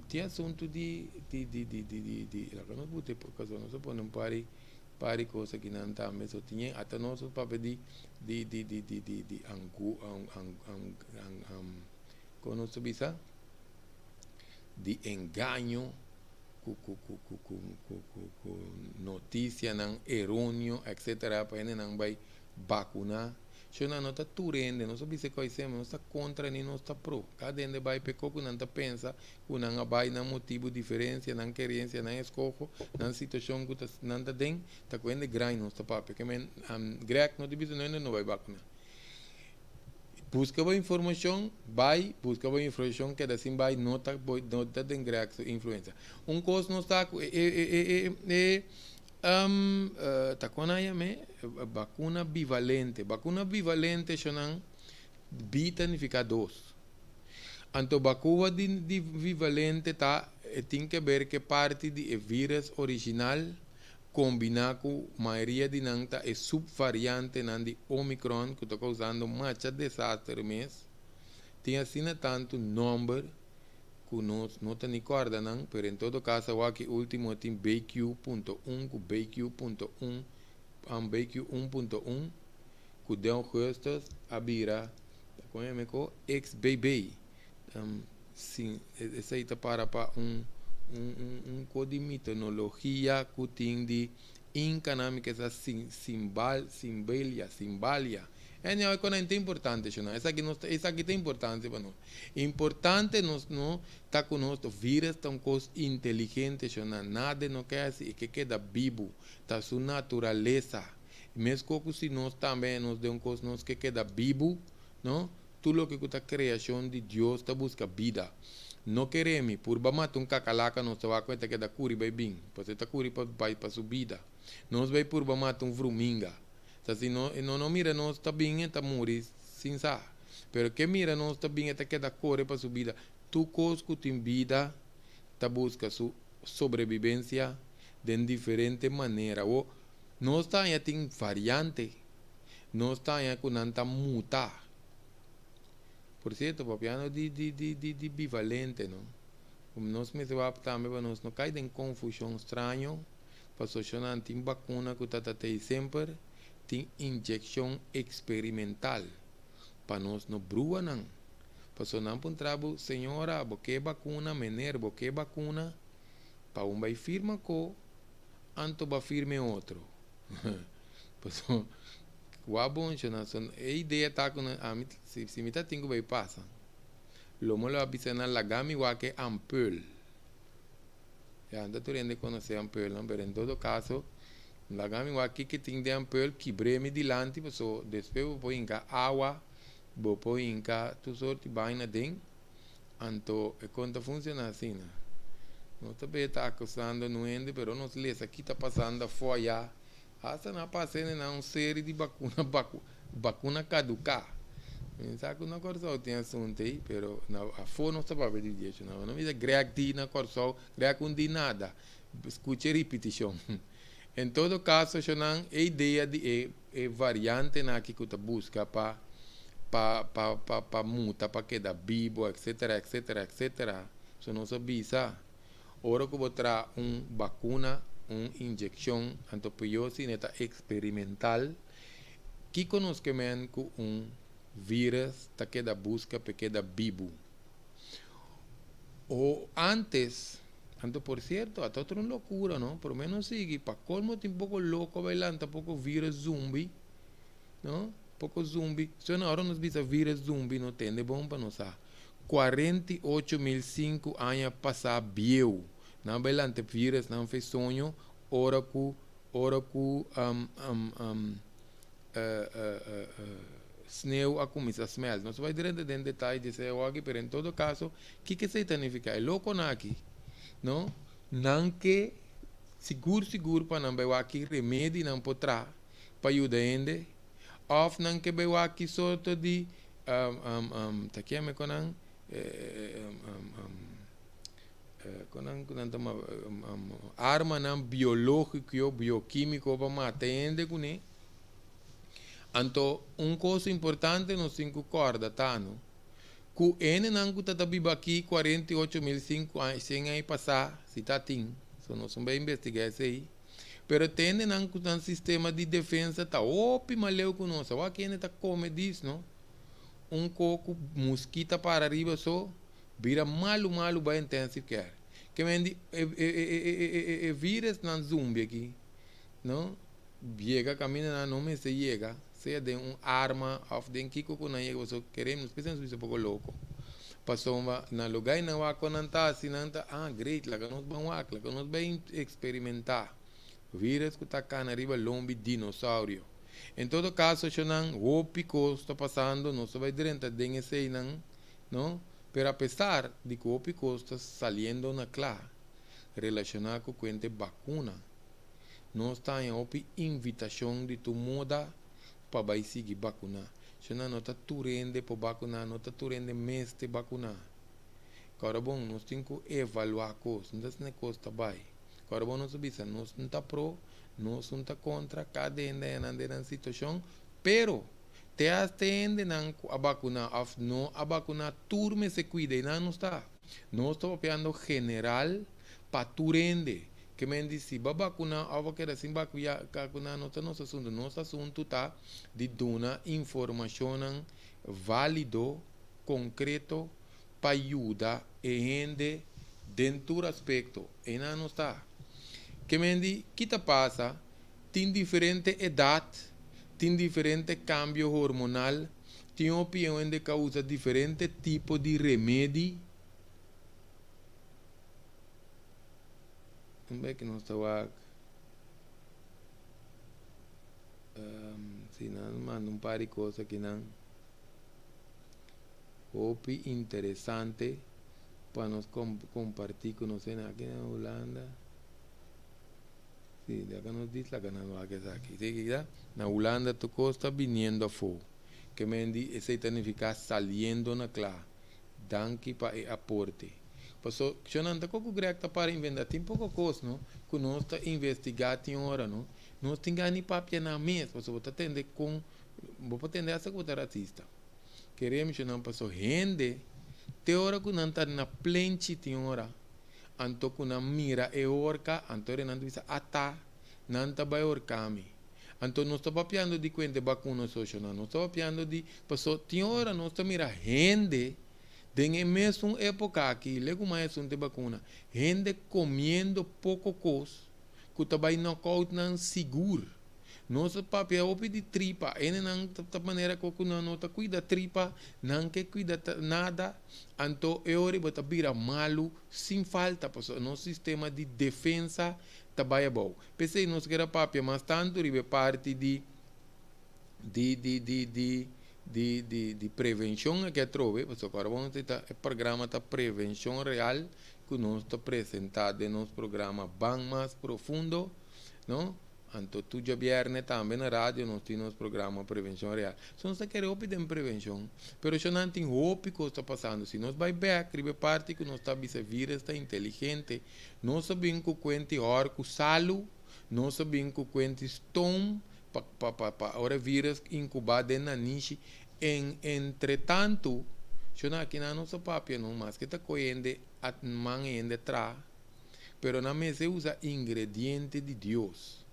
[SPEAKER 1] tin asuntu di di di di di di di laga nos buta e pasobra nos a pone un par di par di kos akinan tambe so tin ata nos a papia di di di di di di di angu Kon nos ta bisa? Di engaño ku ku ku ku ku ku ku ku notisianan eronio etcetera pa hendenan bai bakuná. Shona no ta tur hende, nos a bisa ku aisema nos ta kontra ni nos ta pro. Kada hende bai pa e kos ku nan ta pensa ku nan a bai nan motibu, diferensia, nan kerensia, nan eskoho, nan situashon ku ta nan ta den, ta ku hende grandi nos ta papia. Ke men Greg no ta bisa no hende no bai bakuná. Buska bo informashon, bai, buska bo informashon, keda sin bai, no ta bo, no ta den Greg su influensia. Un kos nos ta ku e e e e e ta kon nan yam'é? Bakuna bivalente. Bakuna bivalente eshonan, bi ta nifiká dos. Anto bakuba di di bivalente ta e tin keber ke parti di e vírus original Kombiná ku mayoria di nan ta e supvariantenan di Omicron ku ta kousando macha desaster mes. Tin asina tantu nòmber ku nos no ta ni kòrda nan, pero en todo kaso awaki último tin BQ punto un ku BQ punto un, BQ un punto un ku den ougùstùs a bira, ta kon yama e ko? XBB. Sin, esei ta para pa un un un un ko di mitonologia ku tin di Inkanan mi ke sa sin simbal simbelia simbalia. Anyhow e konan ta importante shona. Esaki nos ta esaki ta importante pa nos. Importante nos no ta ku nos virus ta un kos inteligente shona. Nada no ke hasi e ke keda bibu. Ta su naturalesa. Meskos ku si nos tambe nos den un kos nos ke keda bibu no. Tur loke ku ta kreashon di Dios ta buska bida. No kere mi, purba mata un kakalaka nos ta wak ku e ta keda kuri bai bin, pasobra e ta kuri pa bai pa su bida. Nos bai purba mata un vruminga. Ta si no e no no mira nos ta bin e ta muri sin sa. Pero ke mira nos ta bin e ta keda kore pa su bida. Tur kos ku tin bida ta buska su sobrebibensia den diferente manera. Awor, nos ta haña tin variante. Nos ta haña ku nan ta muta. Por cierto, papiando di di di di di bivalente, no? Como nos mester wak tambe pa nos no kai den confusion straño, pasobra nan tin bacuna cu ta ta tei semper, tin inyeccion experimental pa nos no brua nan. Pasobra nan puntra bo, señora, bo ke bacuna, meneer, bo ke bacuna? Pa un bai firma ko, anto ba firma e otro. Pasobra Wak bon shona so e idea ta ku nan ami si si mi ta tin ku bai pasa lo mo lo a bisa nan laga mi wak e ampul ya no ta tur hende konosé ampulnan pero en todo kaso laga mi wak kiko tin den ampul kibr'é mi dilanti paso despues bo por hinka awa bo por hinka tur sorti baina den anto e kon ta funshoná asina nos ta bay ta akusando nu hende pero nos lesa ki ta pasando afó ayá. Hasta nan a pasa hende nan un seri di bakuna baku bakuna kaduká. Mi sa ku na Kòrsou tin asuntu ei, pero na afó nos ta papia di dje. No no bisa Greg di na Kòrsou, Greg un di nada. Skucha e ripitishon. En todo kaso shonnan e idea di e e variantenan aki ku ta buska pa pa pa pa pa muta pa keda bibo etcetera etcetera etcetera. So nos a bisa. Ora ku bo traha un bakuna, un inyekshon, anto pió si ne ta eksperimental, kiko nos ke men ku un vírus ta keda buska p'e keda bibu? O ántes, anto por sierto, a ta otro un lokura no, promé nos sigui, pa kolmo tin poko loko bai lanta poko vírus zumbi, no, poko zumbi, so na ora nos bisa vírus zumbi no tende bon pa nos sa. 48.005 aña pasá bieu. Nan bai lanta vírus nan fe soño ora ku ora ku sneu a kuminsá smèlt. Nos bai drenta den detaye di esei awor aki, pero en todo kaso, kiko esei ta nifiká? E lokonan aki, no, nan ke sigur sigur pa nan bai wak ki remedi nan por traha pa yuda hende. Òf nan ke bai wak ki sorto di ta kieme ku nan? Kon nan ku nan ta armanan biológiko, biokímiko pa mata hende kuné. Anto un kos importante nos tin ku kòrda ta no, ku hendenan ku ta ta biba aki 48.5 aña, 100 aña pasá, si ta tin, so nos no bai investigá esei, pero te hendenan ku nan sistema di defensa ta hopi mas leu ku nos. Awor aki hende ta kome dis no, un ko ku muskita para riba so, Bira malu malu bai intensive care. Ke men di e e e e e e e virusnan zumbi aki no yega kaminda nan no mester yega sea den un arma of den kiko ku nan yega pasobra kere nos pensa nos bisa poko loko pasobra na luga ei nan wak kon nan ta hasi nan ta ah great laga nos ban wak laga nos bai eksperimenta virus ku ta kana riba lombi dinosaurio en todo kaso shownan hopi kos ta pasando nos ta bai drenta den eseinan. No, pero apesar di ku hopi kos ta saliendo na kla relashoná ku kuente bakuna, nos ta haña hopi invitashon di tur moda pa bai sigui bakuná. Shona no ta tur hende por bakuná, no ta tur hende mester bakuná. Kòrda bon, nos tin ku evaluá kos, no ta asina kos ta bai. Kòrda bon nos a bisa, nos no ta pro, nos no ta kontra, kada hende haña nan den nan situashon, pero. Te hasta e hendenan ku a bakuná òf no a bakuná tur mester kuida i nan no sta. Nos ta papiando general pa tur hende. Ke men di si bo a bakuná òf bo keda sin bakuná no ta nos asuntu. Nos asuntu ta di duna informashonnan válido, konkreto pa yuda e hende den tur aspekto. Einan nos ta. Ke men di ki ta pasa? Tin diferente edat, tin diferente kambio hormonal, tin hopi hende ka usa diferente tipo di remedi. Un bek nos ta wak si nan manda un par di kos akinan hopi interesante pa nos komparti ku nos hende aki na Hulanda. Sí, laga nos di laga nan wak esaki. Sí, kita na Hulanda tur kos ta biniendo afó. Ke men di esei ta nifiká saliendo na kla. Danki pa e aporte. Paso shon ta koko Greg ta para inventá. Tin poko kos no ku nos ta investigá tin ora no. Nos tin gana di papia nan mes paso bo ta tende kon bo por tende asta ku bo ta rasista. Kere mi shon nan paso hende te ora ku nan ta na plenchi tin ora. Anto ku nan mira e horka, anto ora nan ta bisa, Ata, nan ta bai horka mi. Anto nos ta papiando di kuente bakuna soshonan, nos ta papiando di, paso tin ora nos ta mira hende den e mesun epoka aki, legu mas esun te bakuna, hende komiendo poko kos ku ta bai knockout nan sigur. Nos a papia hopi di tripa, hendenan ta manera ku nan no ta kuida tripa, nan ke kuida nada, anto e ora bo ta bira malu sin falta pasobra nos sistema di defensa ta bai abou. P'esei nos keda papia mas tantu riba e parti di di di di di di di di prevenshon aki atrobe, pasobra ora bo nos ta e programa ta prevenshon real ku nos ta presenta den nos programa Ban Mas Profundo, no? Anto tur djabierne tambe na radio nos tin nos programa Prevencion Real. So nos ta kere hopi den prevencion, pero sho nan tin hopi cos ta pasando. Si nos bai bek riba e parti cu nos ta bisa virus ta inteligente, nos a bin cu cuenti hor cu salu, nos a bin cu cuenti stoom pa pa pa pa ora e virus incuba den nanishi. En entretanto, sho nan aki nan nos a papia no maske ta coy hende a man hende tra. Pero nan mester usa ingrediente di Dios.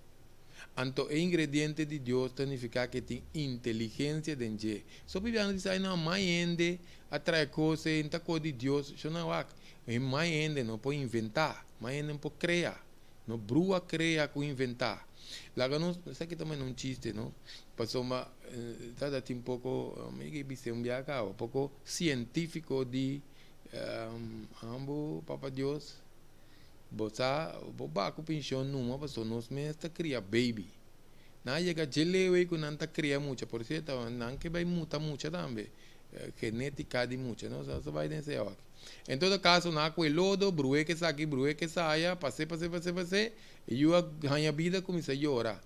[SPEAKER 1] Anto e ingrediente di Dios ta nifiká ku e tin inteligensia den dje. So Biblia no bisa ay no mai hende a trae kos ei, ta kos di Dios. Sho nan wak, e mai hende no por inventá, mai hende no por krea. No brua krea ku inventá. Laga nos, esaki ta manera un chiste no, pasobra ta tin poko, mi ke bis'é un biaha kaba, poko sientífiko di Ambo papa Dios bo sa bo ba ku penshon numa paso nos mes ta kria baby nan a yega dje leu ei ku nan ta kria mucha por sierto nan ke bai muta mucha tambe genetica di mucha no sa bai den esei awaki en todo caso nan a kohe lodo bruhe kesaki bruhe kesaya pase pase pase pase e yu a haña bida kuminsa yora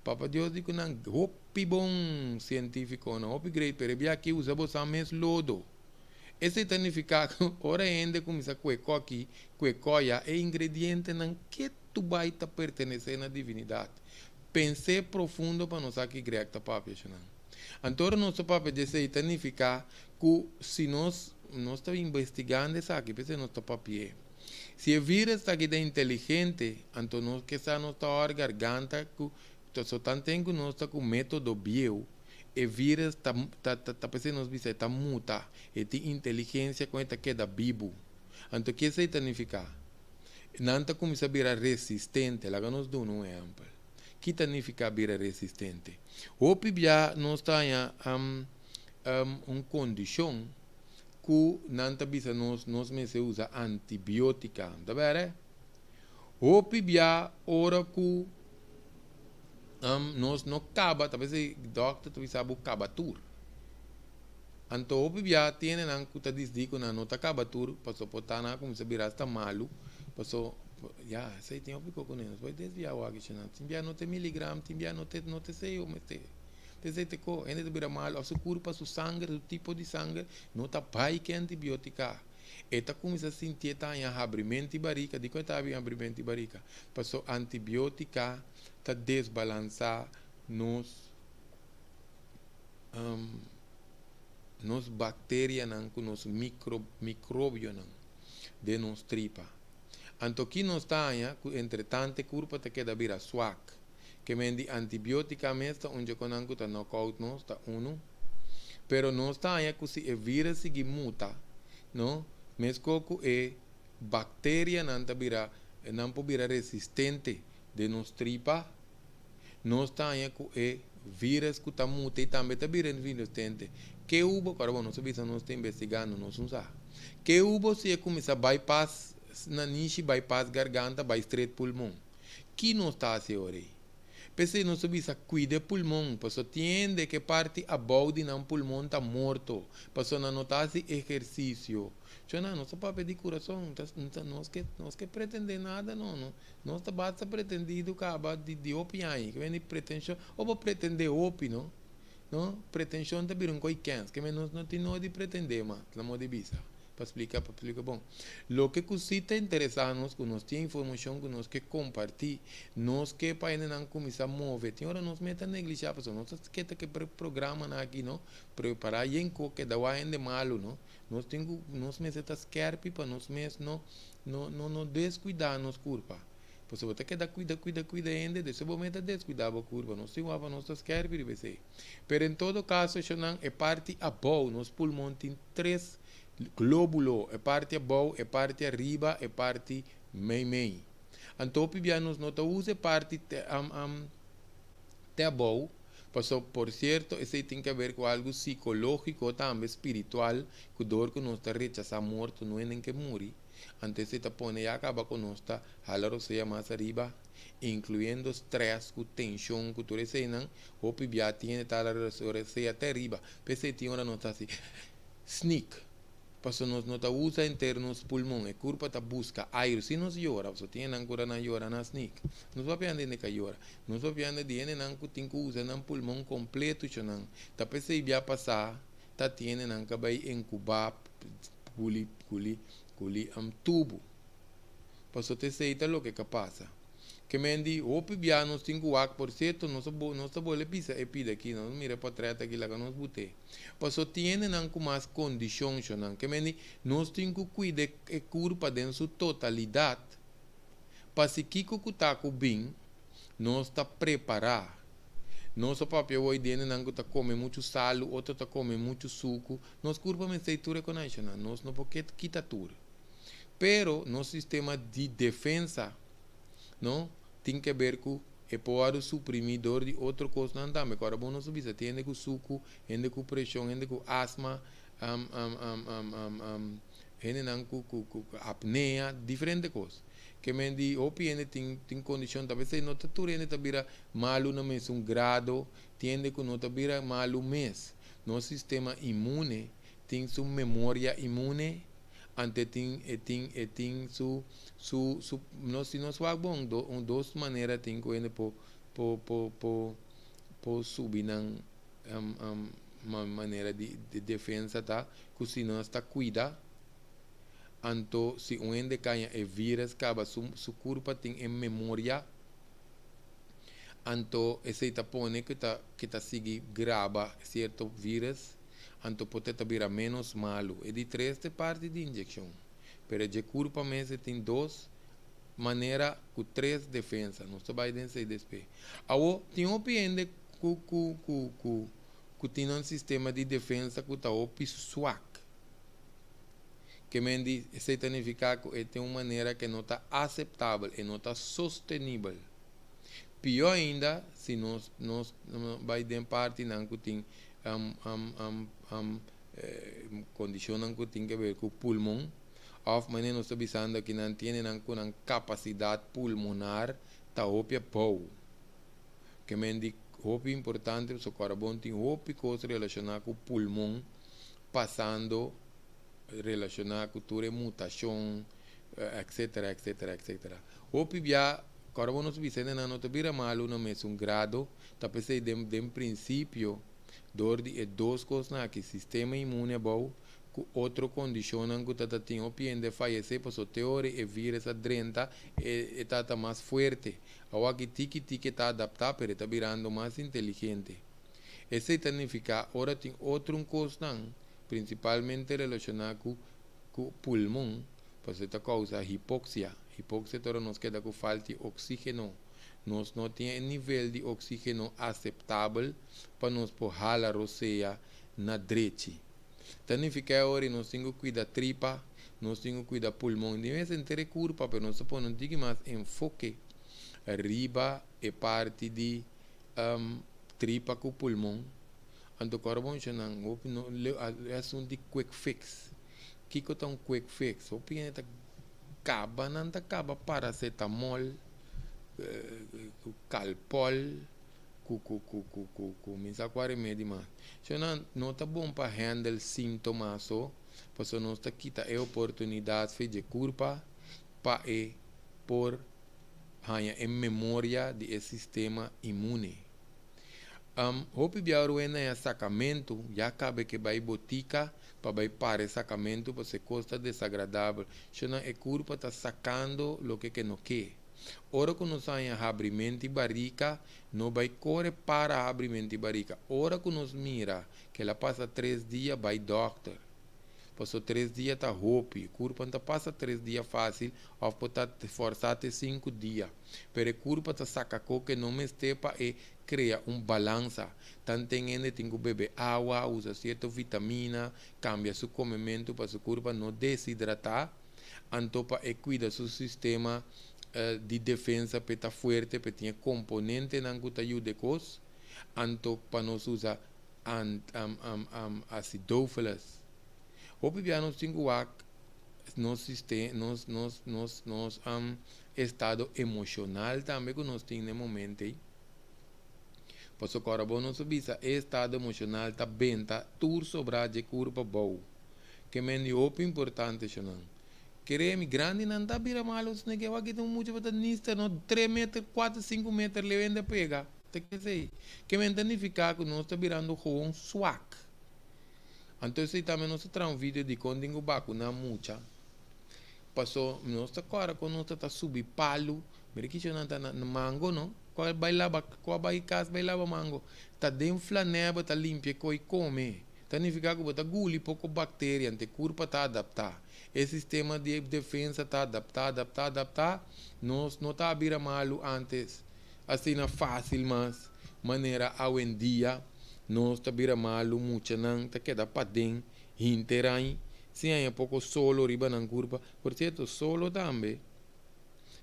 [SPEAKER 1] papa Dios di ku nan hopi bon cientificonan hopi great pero e biaha aki usa bo sa mes lodo. Esei ta nifiká ku ora hende kuminsá kue koki, kue koya, e ingredientenan ketu bai ta pertenesé na divinidat. Pens'é profundo pa nos sa ki Greg ta papia, shunan. Anto ora nos ta papia di esei ta nifiká ku si nos nos ta investigando esaki, p'esei nos ta papi'é. Si e vírus ta keda inteligente, anto nos ke sa nos ta hòri garganta ku so tanten ku nos ta ku método bieu, e vírus ta ta ta p'esei nos bisa e ta muta, e tin inteligensia kon e ta keda bibu. Anto ke esei ta nifiká? Nan ta kuminsá bira resistente. Laga nos duna un ehèmpel. Ki ta nifiká bira resistente? Hopi bia nos ta haña un kondishon ku nan ta bisa nos nos mester usa antibiótika. Ta bèrè? Hopi bia ora ku nos no kaba, ta p'esei dòkter ta bisa bo kaba tur. Anto hopi bia tiene nan ku ta disdi ku nan no ta kaba tur paso por ta nan a kuminsá bira asta malu paso ya esei tin hopi kos kuné nos por desviá wak nan tin bia no ta miligram tin bia no ta no ta esei mester esei ta ko hende ta bira malu òf su kurpa su sanger su tipo di sanger no ta bai ke antibiotika e ta kuminsá sinti e ta haña habrimenti barika dikon e ta haña habrimenti barika paso antibiotika ta desbalansá nos nos bakterianan ku nos mikro mikrobionan den nos tripa. Anto ki nos ta haña ku entretante kurpa ta keda bira swak. Ke men di antibiotika mes ta un djekonan ku ta knockout nos, ta unu. Pero nos ta haña ku si e virus sigui muta, no, mesko ku e bakterianan ta bira nan por bira resistente den nos tripa. Nos ta haña ku e vírus ku ta muta i tambe ta bira resistente. Ke hubo, kòrda bo, nos a bisa nos ta investigando, nos no sa. Ke hubo si e kuminsá bypass nanishi, bypass garganta, bai stret pulmon? Ki nos ta hasi ora ei? P'esei nos a bisa kuida e pulmon, pasobra tin hende ku e parti abou di nan pulmon ta morto, pasobra nan no ta hasi ehersisio. Chona, nos ta papia di kurason, nos ke nos ke pretendé nada no, no. Nos ta basta pretendido caba di di hopi aña, ke men di pretenshon, o bo pretende hopi no, no, pretenshon ta bira un koi kens, ke men nos no tin nodi pretende mas, la moda di bisa, pa splika, pa splika bon. Loke ku si ta interesa nos, ku nos tin informashon ku nos ke komparti, nos ke pa hendenan kuminsa move, tin ora nos mes ta neglisha pasobra nos ta keda ke programanan aki no, prepara yen ko keda wak hende malu no, Nos tin ku nos mester ta skèrpi pa nos mes no no no no deskuidá nos kurpa. Pasobra bo ta keda kuida kuida kuida hende, despues bo mes ta deskuidá bo kurpa. Nos tin wak pa nos ta skèrpi riba esei. Pero en todo kaso, shonnan, e parti abou, nos pulmon tin tres glóbulo, e parti abou, e parti ariba, e parti meimei. Anto hopi bia nos no ta usa e parti te te abou. Paso, por cierto, esey tin que ver cu algo psicologico tambe, spiritual, cu door cu nos ta rechasa morto, no henden ke muri, anto esey ta pone ya caba cu nos ta hala rosea mas ariba, incluyendo stress cu tension cu tur eseynan, hopi bia tin hende ta hala rosea te ariba, p'esey tin ora nos ta haci sneak. Paso nos no ta usa henter nos pulmon, e kurpa ta buska airu. Si nos yora, paso tin hendenan ku ora nan yora nan snik. Nos papia hende hende ka yora. Nos papia hende di hendenan ku tin ku usa nan pulmon kompleto chonan. Ta p'esei bia pasá ta tin hendenan ka bai enkubá guli guli guli tubu. Paso ta esei ta loke ka pasa. Ke men di hopi bia nos tin ku wak, por sierto nos a nos ta bole bisa e pida aki, nos mira e potret aki laga nos but'é. Paso tin hendenan ku mas kondishon shonan. Ke men di nos tin ku kuida e kurpa den su totalidat pa si kiko ku ta ku bin nos ta prepará. Nos a papia awor di hendenan ku ta kome muchu salu, otro ta kome muchu suku. Nos kurpa mester tur e konai shonan. Nos no por kita tur. Pero nos sistema di defensa no tin ke ber ku e por wòrdu suprimí dor di otro kosnan tambe. Ku ora bo nos a bisa tin hende ku suku, hende ku preshon, hende ku asma, hendenan ku ku ku apnea, diferente kos. Ke men di hopi hende tin tin kondishon ta p'esei no ta tur hende ta bira malu na mesun grado, tin hende ku no ta bira malu mes. Nos sistema inmune tin su memoria inmune. Ante tin e tin e tin su su su nos si nos wak bon do un dos manera tin ku hende por por por por por subi nan um um Manera di defensa ta ku si nos ta kuida, anto si un hende kaña e virus kaba, su kurpa tin e memoria, anto esei ta pone ku ta sigui graba sierto virus, anto por ta bira menos malu. E di tres ta parti di inyekshon. Pero e kurpa mes tin dos manera ku tres defensa. Nos ta bai den esei despues. Awo, tin hopi hende ku tin un sistema di defensa ku ta hopi swak. Ke men di, esei ta nifiká ku tin un manera ku no ta aseptabel i no ta sostenibel. Pió ainda, si nos bai den partinan ku tin kondishonnan ku tin ku ber ku pulmon, òf manera nos ta bisando ku nan tin nan ku nan kapasidat pulmonar ta hopi abou. Ke men di hopi importante, so bon tin hopi kos relashoná ku pulmon, pasando relashoná ku tur mutashon, etc, etc, etc. Hopi bia, awor nos bisa nan no ta bira malu na mesun grado, ta p'esei den prinsipio, dor di e dos kosnan aki, sistema inmune abou, ku otro kondishonnan ku ta tin hopi hende fayesé, paso te ora e virus a drenta e ta mas fuerte. Awor aki tiki tiki ta adaptá, pero ta birando mas inteligente. Esei ta nifiká ora tin otro kosnan, prinsipalmente relashoná ku pulmon, pues ta kousa hipoksia. Hipoksia ta ora nos keda ku falta di oksígeno. Nos no tin nivel di oksígeno aseptabel pa nos por hala rosea na drechi. Ta nifiká ora nos tin ku kuida tripa, nos tin ku kuida pulmon. Di mes henter kurpa, pero nos pone un tiki mas enfoke riba e parti di tripa ku pulmon. Anto awor bon nan, no, asuntu di quick fix. Kiko ta un quick fix? Hopi ta kaba, nan ta kaba paracetamol, Calpol, ku mi sa kua remedi mas. So nan no ta bon pa handle síntoma so, paso nos ta kita e oportunidat fe di kurpa pa e por haña e memoria di e sistema inmune. Hopi bia ora na sakamentu, ya kaba ke bai botika pa bai para sakamentu, pa e kos ta desagradabel. So nan e kurpa ta sakando loke ku no ke. Ora ku nos haña habrimentu di barika, no bai kore para habrimentu di barika. Ora ku nos mira ku el a pasa 3 dia, bai dòkter. Pasó 3 dia ta hopi, kurpa ta pasa 3 dia fásil, òf por ta fòrsá te 5 dia. Pero e kurpa ta saka kos ku no mester pa e krea un balansa. Tantu hende tin ku bebe awa, usa sierto vitamina, kambia su komementu pa su kurpa no deshidratá, anto pa e kuida su sistema di defensa pa ta fuerte, pa tin komponentenan ku ta yuda kos, anto pa nos usa acidophilus. Hopi bia nos tin ku wak nos sistema, nos estado emoshonal tambe ku nos tin na momento ei. Paso awor bon nos bisa e estado emoshonal ta benta tur sobrá di kurpa abou. Ke men di hopi importante shonan. Kere mi grandi nan ta bira malu, ne ke wak tin mucha bata nister no 3 meter, 4, 5 meter lewende pega. Te ke sei. Ke men ta nifiká ku nos ta birando gewoon swak. Anto esei tambe nos ta traha un video di kon tin ku vakuná mucha. Paso nos ta kòrda kon nos ta subi palu. Mira kico nan ta na mango no. Kua bai laba, kua bai kas bai laba mango. Ta den flaneba ta limpia koi kome. Ta nifiká ku bo ta guli poko bakteria, ante kurpa ta adaptá. E sistema di defensa ta adaptá, adaptá, adaptá. Nos no ta bira malu antes. Asina fásil mas manera awendia nos ta bira malu, muchanan ta keda paden henter aña sin haña poko solo riba nan kurpa. Por sierto, solo tambe.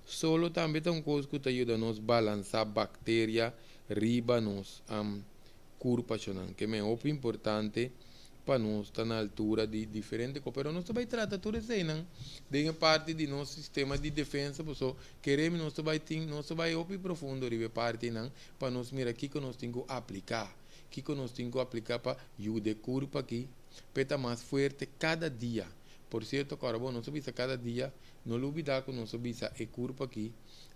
[SPEAKER 1] Solo tambe ta un kos ku ta yuda nos balansá bakteria riba nos kurpa shonan. Ke men hopi importante pa nos ta na altura di diferente kos. Pero nos ta bai trata tur eseinan den parti di nos sistema di defensa, paso kere mi nos ta bai tin nos ta bai hopi profundo riba e partinan pa nos mira kiko nos tin ku apliká. Kiko nos tin ku apliká pa yuda e kurpa aki pa ta mas fuerte kada dia. Por sierto, awor bon, nos ta bisa kada dia, no lubidá ku nos ta bisa e kurpa aki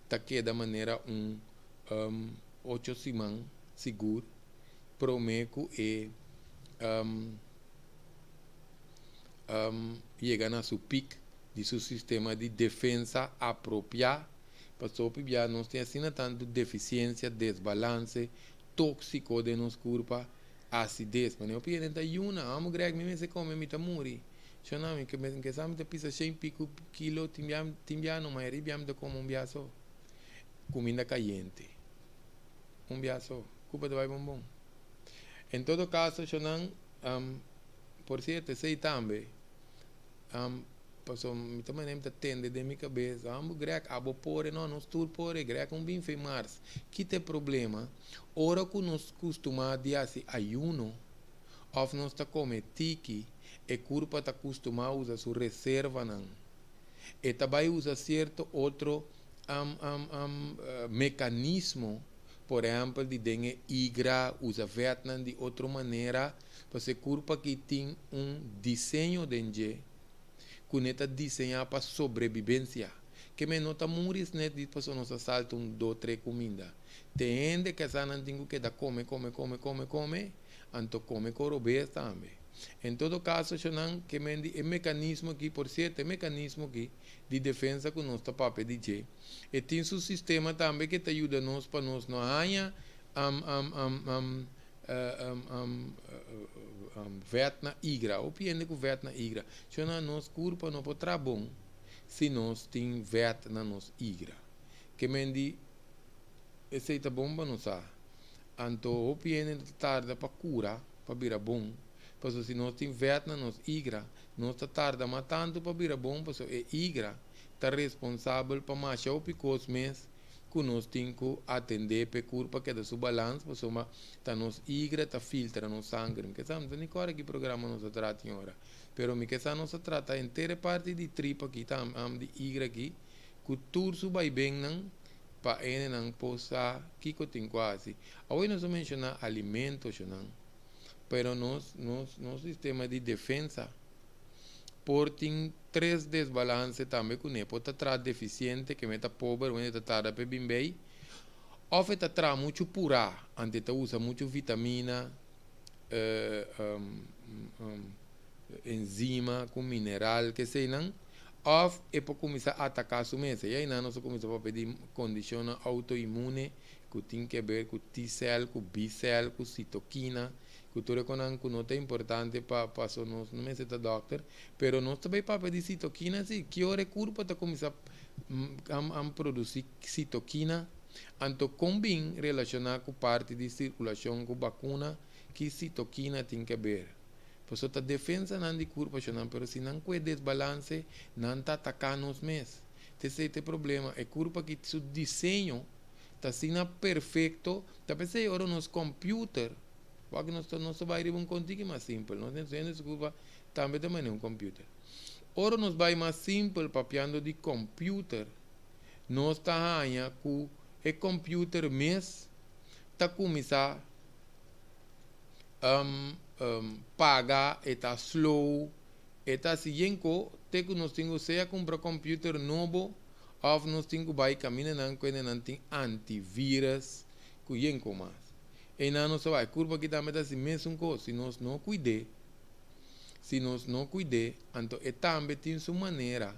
[SPEAKER 1] ta keda manera un 8 siman sigur promé ku e um, um, yega na su piek di su sistema di defensa apropiá. Pasobra hopi bia nos tin asina tantu defisiensia, desbalanse, tóksiko den nos kurpa, asides. Manera hopi hende ta yuna, amo Greg mi mester kome mi ta muri. Shona mi ke ke sa mi ta pisa shen piku kilo tin bia tin bia no mayoria bia mi ta kome un bia so. Kuminda kayente. Un bia so. Kupa ta bai bon bon. En todo kaso shonan por sierto esei tambe Pasobra mi ta manera mi ta tende den mi kabes, Ambo Greg, abo por e? No, nos tur por e. Greg un bin fe mars. Ki ta e problema? Ora ku nos kustumá di hasi ayuno òf nos ta kome tiki, e kurpa ta kustumá usa su reservanan. E ta bai usa sierto otro mekanismo, por ehèmpel di den e igra, usa vètnan di otro manera. Pasobra e kurpa aki tin un diseño den dje ku ne ta diseñá pa sobrebibensia. Ke men no ta muri esnet di pasobra nos a salta un do tre kuminda. Te hende ke sa nan tin ku keda kome kome kome kome kome, anto kome ku robes tambe. En todo kaso shonan ke men di e mekanismo aki, por sierto e mekanismo aki di defensa ku nos ta papia di dje, e tin su sistema tambe ke ta yuda nos pa nos no haña Vèt na igra. Hopi hende ku vèt na igra. Shona nos kurpa no por traha bon si nos tin vèt na nos igra. Ke men di esei ta bon pa nos sa. Anto hopi hende ta tarda pa kura, pa bira bon. Pasobra si nos tin vèt na nos igra, nos ta tarda mas tantu pa bira bon pasobra e igra ta responsabel pa masha hopi kos mes ku nos tin ku atendé p'e kurpa keda su balans pasobra ta nos igra ta filtra nos sanger. Mi ke sa, mi ta ni kòrda ki programa nos a trata tin ora, pero mi ke sa nos a trata henter e parti di tripa aki tambe, di igra aki, ku tur su baibennan pa hendenan por sa kiko tin ku hasi. Awe nos a menshoná alimentoshonnan, pero nos nos nos sistema di defensa por tin tres desbalanse tambe kuné. Por ta traha defisiente, keme ta pober, wende ta tarda p'e bin bei, òf e ta traha muchu purá, anto e ta usa muchu vitamina, enzima ku mineral, keseinan, òf e por kuminsá ataká su mes. E ainan nos a kuminsá papia di kondishonnan outoimune ku tin keber ku T-sèl, ku B-sèl, ku sitokina. Ku tur e konan ku no ta importante pa paso nos no mester ta dòkter, pero nos ta bai papia di sitokina si, ki ora e kurpa ta kuminsá a produsí sitokina, anto kon bin relashoná ku parti di sirkulashon ku bakuna ki sitokina tin ke ber. Pasobra ta defensanan di kurpa shonnan, pero si nan kue desbalanse nan ta ataká nos mes. Ta esei ta e problema, e kurpa ki su diseño ta asina perfecto, ta p'esei ora nos computer, wak nos ta nos ta bai riba un kontiki mas simpel, nos den hende su kurpa tambe ta manera un computer. Ora nos bai mas simpel papiando di computer, nos ta haña ku e computer mes ta kuminsá paga, e ta slow, e ta hasi yen ko te ku nos tin ku sea kumpra computer nobo, Of nos tin ku bai kamindanan ku hendenan tin antivirus ku yen ku mas. Einan nos ta bai. Kurpa aki tambe ta hasi mesun kos. Si nos no kuid'é, si nos no kuid'é, anto e tambe tin su manera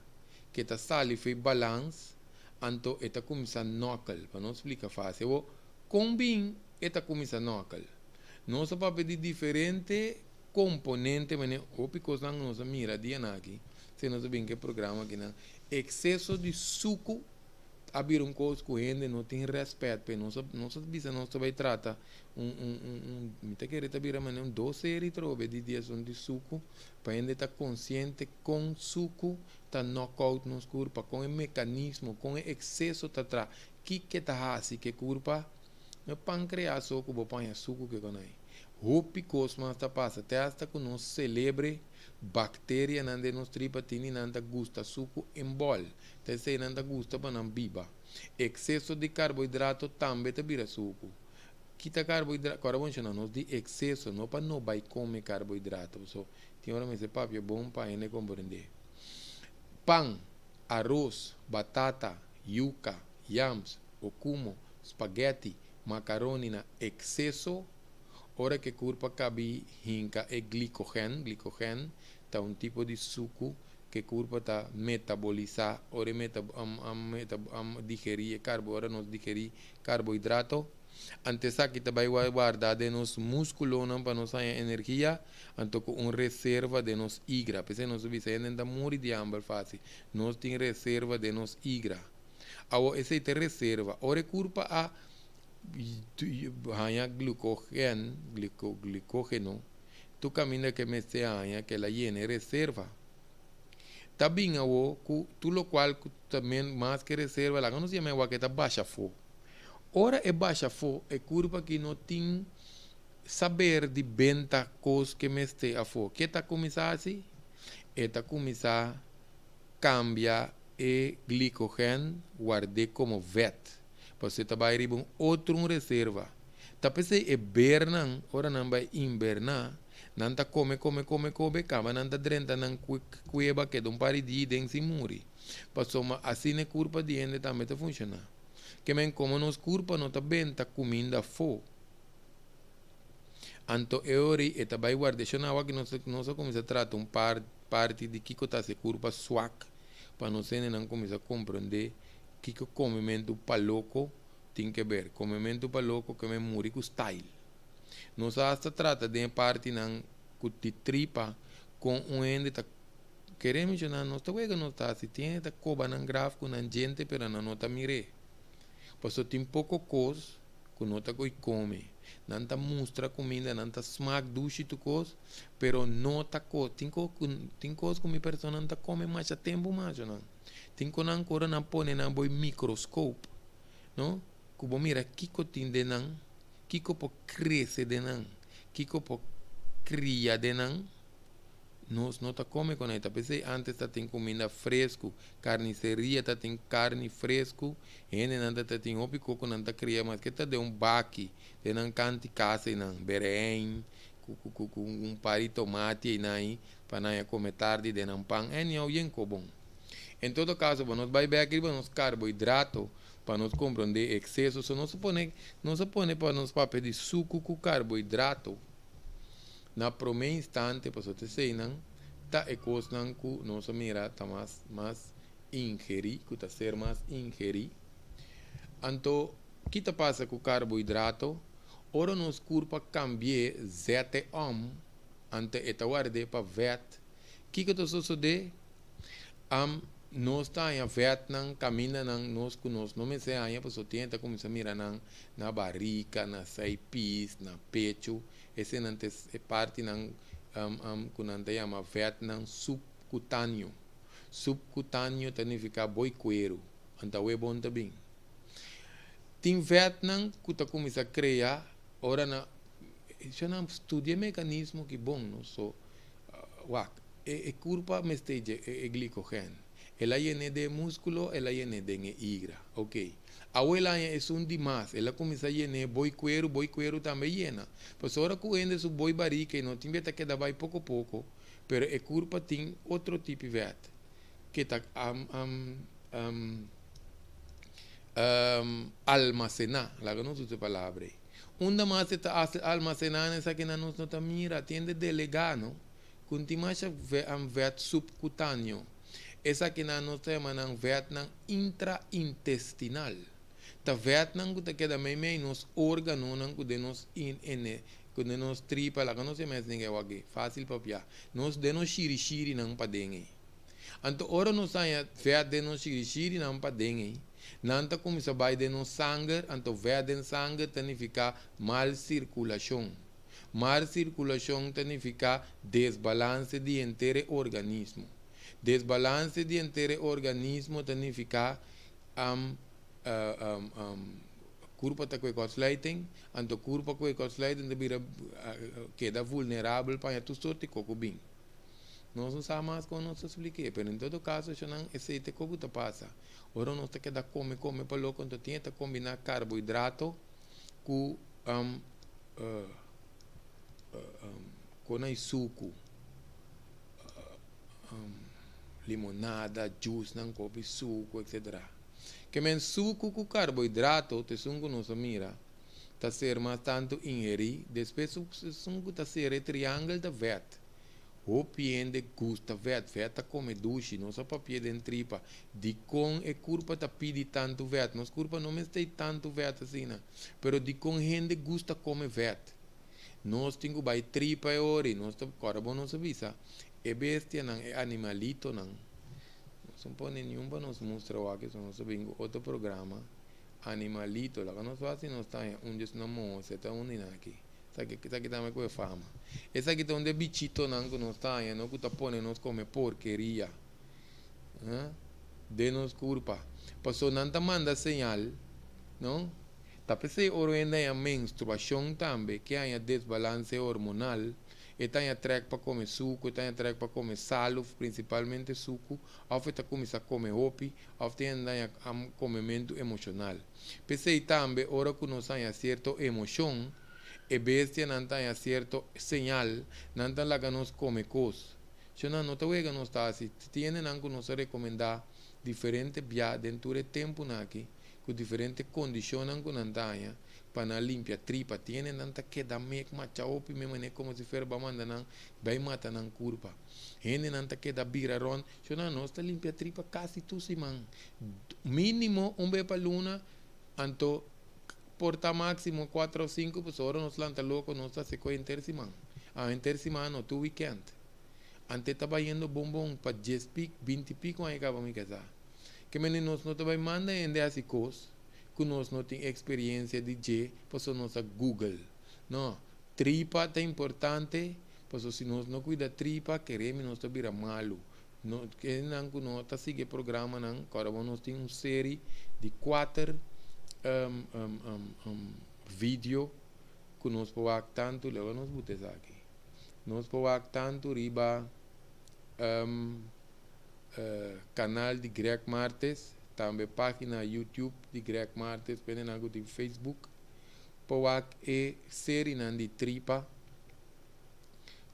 [SPEAKER 1] ku e ta sali fo'i balans, anto e ta kuminsá nòkel. Pa nos splika fásil. Awor, kon bin e ta kuminsá nòkel? Nos a papia di diferente komponente, manera hopi kosnan ku nos a mira dianan aki, si nos a bin ku e programa akinan. Ekseso di suku a bira un kos ku hende no tin rèspèt p'e. Nos a nos a bisa nos ta bai trata un un un un mi ta kere ta bira manera un dos seri trobe di di asuntu di suku pa hende ta konsiente kon suku ta nòkout nos kurpa, kon e mekanismo, kon e ekseso ta traha, kiko ta hasi ku e kurpa. No e pankreas so ku bo paña suku ke konai. Hopi kos mas ta pasa te asta ku nos selebre. Bakterianan den nos tripa tin i nan ta gusta suku en bòl. Ta esei nan ta gusta pa nan biba. Ekseso di karbohidrato tambe ta bira suku. Kita karbohidrato, kòrda bon shona, nos di ekseso, no pa no bai kome karbohidrato. Paso tin ora mester papia bon pa hende komprendé. Pan, aros, batata, yuka, yams, okumo, spagèti, makaroni na ekseso. Ora ku e kurpa kaba hinka e glycogen, glycogen ta un tipo di suku ku e kurpa ta metabolisá, ora meta, meta, digerí karbo, ora nos digerí karbohidrato. Anto esaki ta bai warda den nos múskulonan pa nos haña energia, anto ku un reserva den nos igra. P'esei nos bisa hende ta muri di hamber fásil. Nos tin reserva den nos igra. Awo esei ta reserva. Ora e kurpa a haña glucogen, glikógeno, tur kaminda ku mester haña ku el a yena reserva. Ta bin awo ku tur lokual ku tambe mas ku reserva, laga nos yama ku ta basha afó. Ora e basha afó, e kurpa aki no tin saber di benta kos ku mester afó. Ke ta kuminsá hasi? E ta kuminsá kambia e glycogen ward'é komo vèt. Pasobra ta bai riba un otro reserva. Ta p'esei e bernan, ora nan bai inverná, nan ta kome, kome, kome, kome, kaba nan ta drenta nan kueba keda un par di dia den sin muri. Pasobra asina e kurpa di hende tambe ta funshoná. Ke men komo nos kurpa no ta benta kuminda afó. Anto e ora e ta bai warda. Shon awa ku nos nos a kuminsá trata un par parti di kiko ta hasi kurpa swak pa nos hendenan kuminsá komprondé kiko komementu pa loko tin ke ber. Komementu pa loko ke men muri ku style. Nos a hasta trata den e partinan ku di tripa kon un hende ta kere menshoná nos ta wega nos ta hasi tin hende ta koba nan graf ku nan djente pero nan no ta mir'é. Pasobra tin poko kos ku no ta koi kome. Nan ta mustra kuminda, nan ta smak dushi tur kos, pero no ta kos. Tin kos ku tin kos ku mi personanan ta kome masha tempu masha nan. Tin ku nan ku ora nan pone nan bo e microscope, no, ku bo mira kiko tin den nan, kiko por krese den nan, kiko por kria den nan. Nos no ta kome kon ei. Ta p'esei ántes ta tin kuminda fresku. Karniseria ta tin karni fresku. Hendenan ta ta tin hopi koko nan ta kria maske ta den un baki den nan kanti kas einan. Berein ku ku ku un par di tomati einan ei pa nan a kome tardi den nan pan. Anyhow yen ko bon. En todo kaso pa nos bai bek riba nos karbohidrato pa nos komprondé ekseso. So nos a pone nos a pone pa nos papia di suku ku karbohidrato. Na promé instante pasobra ta eseinan ta e kosnan ku nos a mira ta mas mas ingerí, ku ta ser mas ingerí. Anto, ki ta pasa ku karbohidrato? Ora nos kurpa kambi'é zèt'e òm, anto e ta ward'é pa vèt. Kiko ta sosodé? Am nos ta haña vètnan kamindanan nos ku nos no mester haña pasobra tin e ta kuminsá mira nan na barika, na saipis, na pechu. Esenan ta e partinan ku nan ta yama vètnan supkutanio. Supkutanio ta nifiká boi kueru, anto awe bon ta bin. Tin vètnan ku ta kuminsá krea ora nan, esei nan studia e mekanismo ki bon no, so wak e kurpa mester dje e glikogen. El a yen'é den e múskulo, el a yen'é den e igra. Ok. Awe el haña esun di mas. El a kuminsá yen'é boi kueru, boi kueru tambe yena. Pasobra ora ku hende su boi barika i no tin bia ta keda bai poko poko, pero e kurpa tin otro tipi vèt ke ta almasená. Laga nos usa e palabra ei. Unda mas e ta almasená na esakinan nos no ta mira. Tin hende delegá, no? Ku tin masha vèt supkutaneo. Esakinan nos ta yama nan vètnan intraintestinal. Ta vètnan ku ta keda meimei nos órganonan ku den nos ku den nos tripa, laga nos yama esei nigga awor aki, fásil papia, nos den nos shirishirinan paden ei. Anto ora nos haña vèt den nos shirishirinan paden ei, nan ta kuminsá bai den nos sanger, anto vèt den sanger ta nifiká mal sirkulashon. Mal sirkulashon ta nifiká desbalanse di henter e organismo. Desbalanse di henter e organismo ta nifiká kurpa ta kue kòrsluiting, anto kurpa kue kòrsluiting ta bira keda vulnerabel pa haña tur sorti koko bin. Nos no sa mas kon nos ta splik'é, pero en todo kaso eshonan esei ta e koko ta pasa. Ora nos ta keda kome kome pa loko anto tin e ta kombiná karbohidrato ku kona i suku, limonada, juice nan kopi suku etcetera. Ke men suku ku karbohidrato ta esun ku nos a mira. Ta ser mas tantu inherí, despues esun ku ta sera e triangel ta vèt. Hopi hende gusta vèt, vèt ta kome dushi, nos a papia den tripa. Dikon e kurpa ta pidi tantu vèt? Nos kurpa no mester tantu vèt asina. Pero dikon hende gusta kome vèt? Nos tin ku bai tripa e ora i nos ta kòrda bon nos a bisa e bestianan, e animalitonan. Nos no pone niun pa nos mustra wak eso, nos ta bin ku otro programa. Animalito, laga nos wak si nos ta haña un djes na moho, si e ta un di nan aki. Esaki, esaki tambe ku e fama. Esaki ta un di e bichitonan ku nos ta haña, no ku ta pone nos kome porkeria, eh, den nos kurpa. Pasobra nan ta manda señal, no? Ta p'esei ora un hende haña menstruashon tambe, ke haña desbalanse hormonal, e ta haña trèk pa kome suku, e ta haña trèk pa kome salu, prinsipalmente suku, òf e ta kuminsá kome hopi, òf tin hende haña komementu emoshonal. P'esei tambe ora ku nos haña sierto emoshon, e bestianan ta haña sierto señal, nan ta laga nos kome kos. Shonnan no ta wega nos ta hasi. Tin hendenan ku nos a rekomendá diferente bia den tur e tempunan aki, ku diferente kondishonnan ku nan ta haña pa nan limpia tripa. Tin hendenan ta keda mek macha hopi me manera komo si fuera bo a manda nan bai mata nan kurpa. Hendenan ta keda bira rònt. Shonnan nos ta limpia tripa kasi tur siman. Mínimo un be pa luna, anto por ta máksimo kuater òf sinku, pasobra ora nos lanta loko nos ta hasi kos henter siman. Ah, henter siman no, tur wikènt. Ante ta bayendo bon bon pa dies pik, binti piko aña kaba mi kasá. Ke mende nos no ta bai manda hende hasi kos ku nos no tin eksperiensia di dje pasobra nos a google. No, tripa ta importante pasobra si nos no kuida tripa keremi nos ta bira malu. No, kendenan ku no ta sigui e programanan, kòrda bo nos tin un seri di kuater video ku nos por wak tantu, leba nos buta esaki, nos por wak tantu riba kanal di Greg Martes, tambe página YouTube di Greg Martes, pendenan ku tin Facebook, por wak e serinan di tripa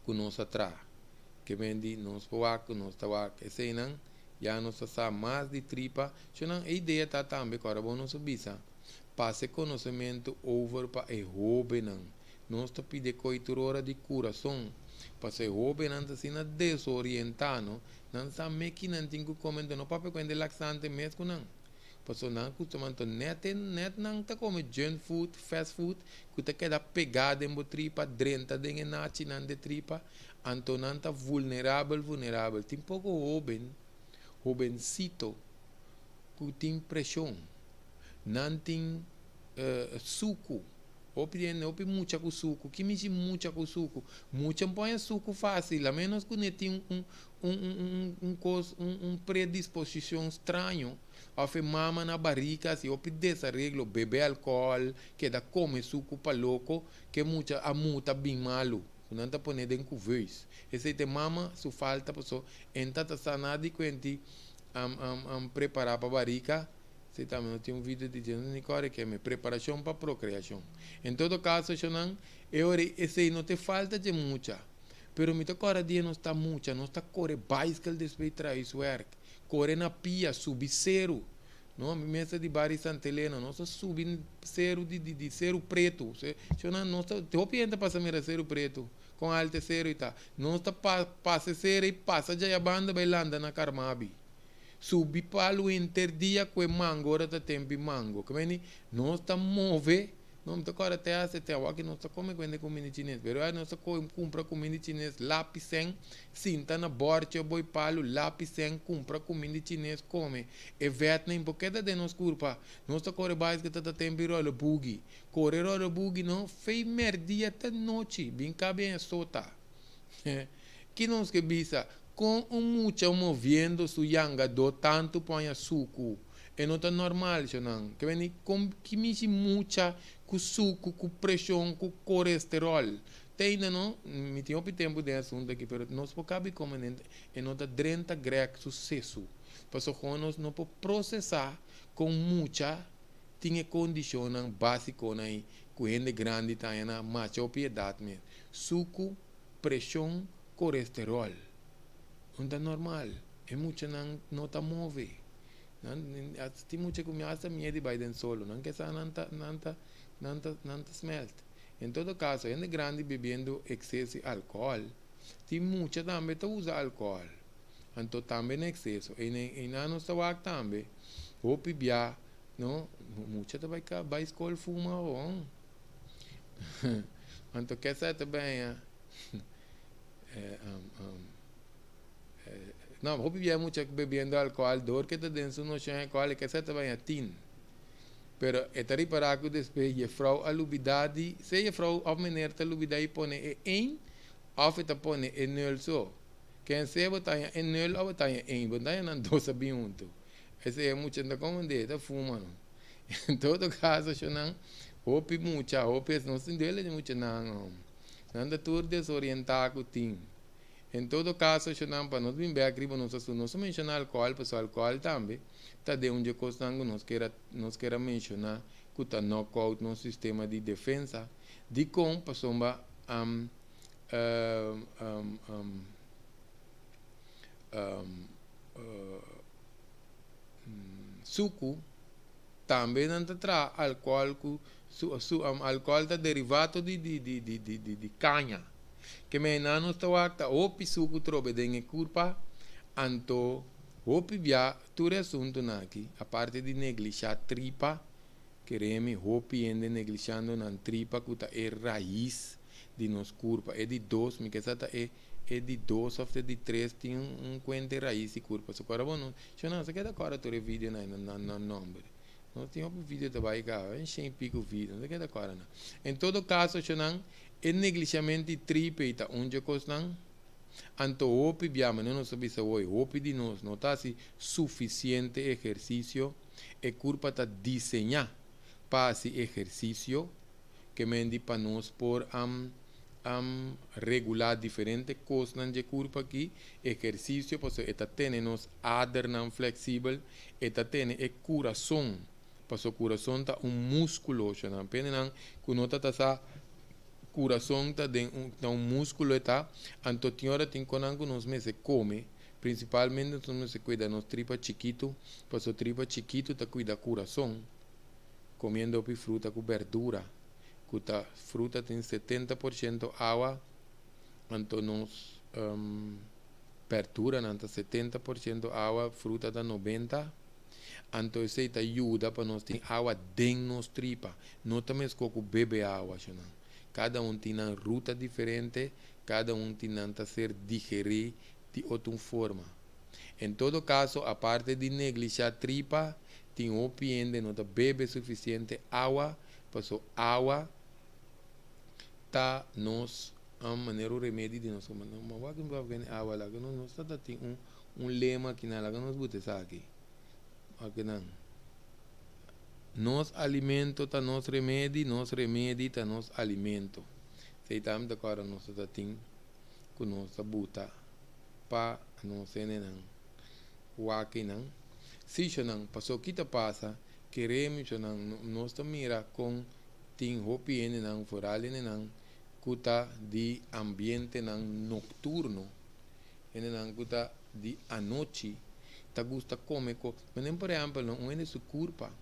[SPEAKER 1] ku nos a traha. Ke men di nos por wak ku nos ta wak eseinan, ya nos ta sa mas di tripa. Shonnan, e idea ta tambe ku ora bo nos a bisa, pasa e konosementu over pa e hóbennan. Nos ta pidi e koi tur ora di kurason, pasobra e hóbennan ta asina desorientá, no? Nan sa me ki nan tin ku kome, anto no papia ku hende laksante mes ku nan. Pasobra nan kustuma anto nèt e nèt nan ta kome junk food, fast food, ku ta keda pegá den bo tripa, drenta den e nachinan de tripa, anto nan ta vulnerabel, vulnerabel. Tin poko hóben, hóbensito ku tin preshon, nan tin suku. Hopi hende, hopi mucha ku suku. Ki mishi mucha ku suku? Mucha no por haña suku fásil, a ménos ku ne tin un un un un kos, un un predisposishon straño, òf e mama na barika hasi hopi desareglo, bebe alkohòl, keda kome suku pa loko, ke mucha a muta bin malu, ku nan ta pone den kuveus. Esei ta e mama su falta paso e no ta ta sa nada di kuenti prepará pa barika. Si tambe no tin un video di dje, no ni kòrda ke mi preparashon pa prokreashon. En todo kaso, shonnan, e ora ei esei no ta e falta dje mucha. Pero mi ta kòrda dia nos ta mucha, nos ta kore baiskel despues di traha huiswèrk, kore na pia, subi seru. No, mi mes ta di bario Santa Elena, nos ta subi seru di di di Seru Pretu. Shonnan, nos ta, hopi hende ta pasa mira Seru Pretu, kon altu e seru ei ta. Nos ta pa pasa e seru ei, pasa djaya banda bai landa na Carmabi. Subi palu henter dia ku e mango ora ta tempu mango. Ke meni nos ta move, no mi ta kòrda te hasta te awor nos ta kome ku hende kuminda chines, pero nos ta kumpra kuminda chines lapi sèn, sinta na bòrchi boi palu lapi sèn kumpra kuminda chines kome. E vètnan por keda den nos kurpa. Nos ta kore bai ta ta tempu ròl bugi. Kore ròl bugi no fei mèrdia te nochi bin kabe en sota. Ki nos ke bisa? Kon un mucha moviendo su yangadó tantu poña suku? E no ta normal, shonnan. Ke beni kon ki mishi mucha ku suku, ku preshon, ku koresterol? Te ainda no, mi tin hopi tempu den e asuntu aki, pero nos por kabi kome den e no ta drenta Greg su sesu. Pasobra nos no por prosesá kon mucha tin e kondishonnan básikonan ei ku hende grandi ta haña na macha hopi edat mes. Suku, preshon, koresteròl. No ta normal. E muchanan no ta move. Nan tin mucha ku mi asta miedu di bai den solo. Nan ke sa nan ta nan ta. Nan ta nan ta smelt. En todo kaso, hende grandi bebiendo ekseso di alkohòl, tin mucha tambe ta usa alkohòl, anto tambe na ekseso. Einan nos ta wak tambe hopi bia, no, mucha ta bai bai skol fuma awor. Anto kesa ta baña no, hopi bia mucha bebiendo alkohòl dor ke ta den su noshon alkohòl e kesa ta baña tin. Pero e ta ripará ku despues jefrou a lubidá di, sea jefrou òf mener ta lubidá i pone e ein òf e ta pone e nul so. Ken sea bo ta haña e nul òf bo ta haña ein, bo no ta haña nan dos a bin huntu. Esei e mucha no ta komprendé, e ta fuma no. En todo kaso shonnan, hopi mucha, hopi es nos tin duele di muchanan hom. Nan ta tur desorientá ku tin. En todo kaso shonnan pa nos bin bèk riba nos asuntu, nos a menshoná alkohòl pasobra alkohòl tambe ta den un dje kosnan ku nos kier a nos kier a menshoná ku ta nòkout nos sistema di defensa. Dikon? Pasobra suku tambe nan ta traha alkohòl ku su su alkohòl ta derivato di di di di di di kaña. Ke mei nan nos ta wak ta hopi suku trobe den e kurpa anto Hopi bia tur e asuntunan aki, aparte di neglishá tripa, keremi hopi hende neglishando nan tripa ku ta e rais di nos kurpa. E di dos, mi ke sa ta e e di dos òf e di tres tin un kuenta e rais di kurpa. So kòrda bo no, sho nan sa keda kòrda tur e videonan ei nan nan nòmber. Nos tin hopi video ta bai kaba, un shen i piko video, no ta keda kòrda nan. En todo kaso sho nan, e neglishamentu di tripa ei ta un dje kosnan. Anto hopi bia, manera nos a bisa hoy, hopi di nos no ta hasi sufisiente ehersisio. E kurpa ta diseñá pa hasi ehersisio, ke men di pa nos por regulá diferente kosnan dje kurpa aki. Ehersisio pasobra e ta tene nos adernan fleksibel, e ta tene e kurason, pasobra kurason ta un múskulo, shonnan. Pendenan ku no ta ta sa. Kurason ta den un ta un muskulo e ta, anto tin ora tin konan ku nos mester kome, prinsipalmente nos mester kuida nos tripa chikitu, pasobra tripa chikitu ta kuida kurason, komiendo hopi fruta ku berdura, ku ta fruta tin 70% awa, anto nos berduranan ta 70% awa, fruta ta 90. Anto esei ta yuda pa nos tin awa den nos tripa. No ta meskó ku bebe awa, shonnan. Kada un tin nan ruta diferente, kada un tin nan ta ser digerí di otro un forma. En todo kaso, aparte di neglishá tripa, tin hopi hende no ta bebe sufisiente awa, paso awa ta nos manera un remedi di nos. Wak awa laga nos ta tin un. Un lema akinan, laga nos buta esaki. Akinan. Nos alimento ta nos remedi, nos remedi ta nos alimento. Esei tambe ta kòrda nos ta tin ku nos ta buta pa nos hendenan wak einan. Sí, shonnan, pasobra ki ta pasa, keremi, shonnan, nos ta mira kon tin hopi hendenan, foral hendenan ku ta di ambientenan nokturno. Hendenan ku ta di anochi ta gusta kome ko. Menen por ehèmpel no, un hende su kurpa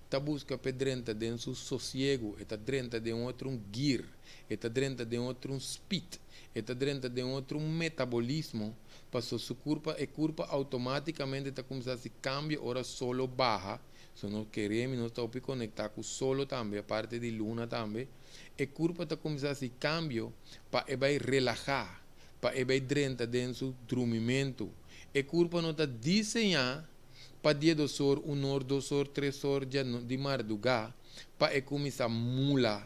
[SPEAKER 1] ta buska p'e drenta den su sosiegu, e ta drenta den otro un gir, e ta drenta den otro un spit, e ta drenta den otro un metabolismo, paso su kurpa, e kurpa outomátikamente ta kuminsá hasi kambio ora solo baha, so nos keremi nos ta hopi konektá ku solo tambe, aparte di luna tambe, e kurpa ta kuminsá hasi kambio pa e bai relahá. Pa e bai drenta den su drumimentu. E kurpa no ta diseñá pa dia dos or, un or, dos or, tres or dja di mardugá pa e kuminsá mula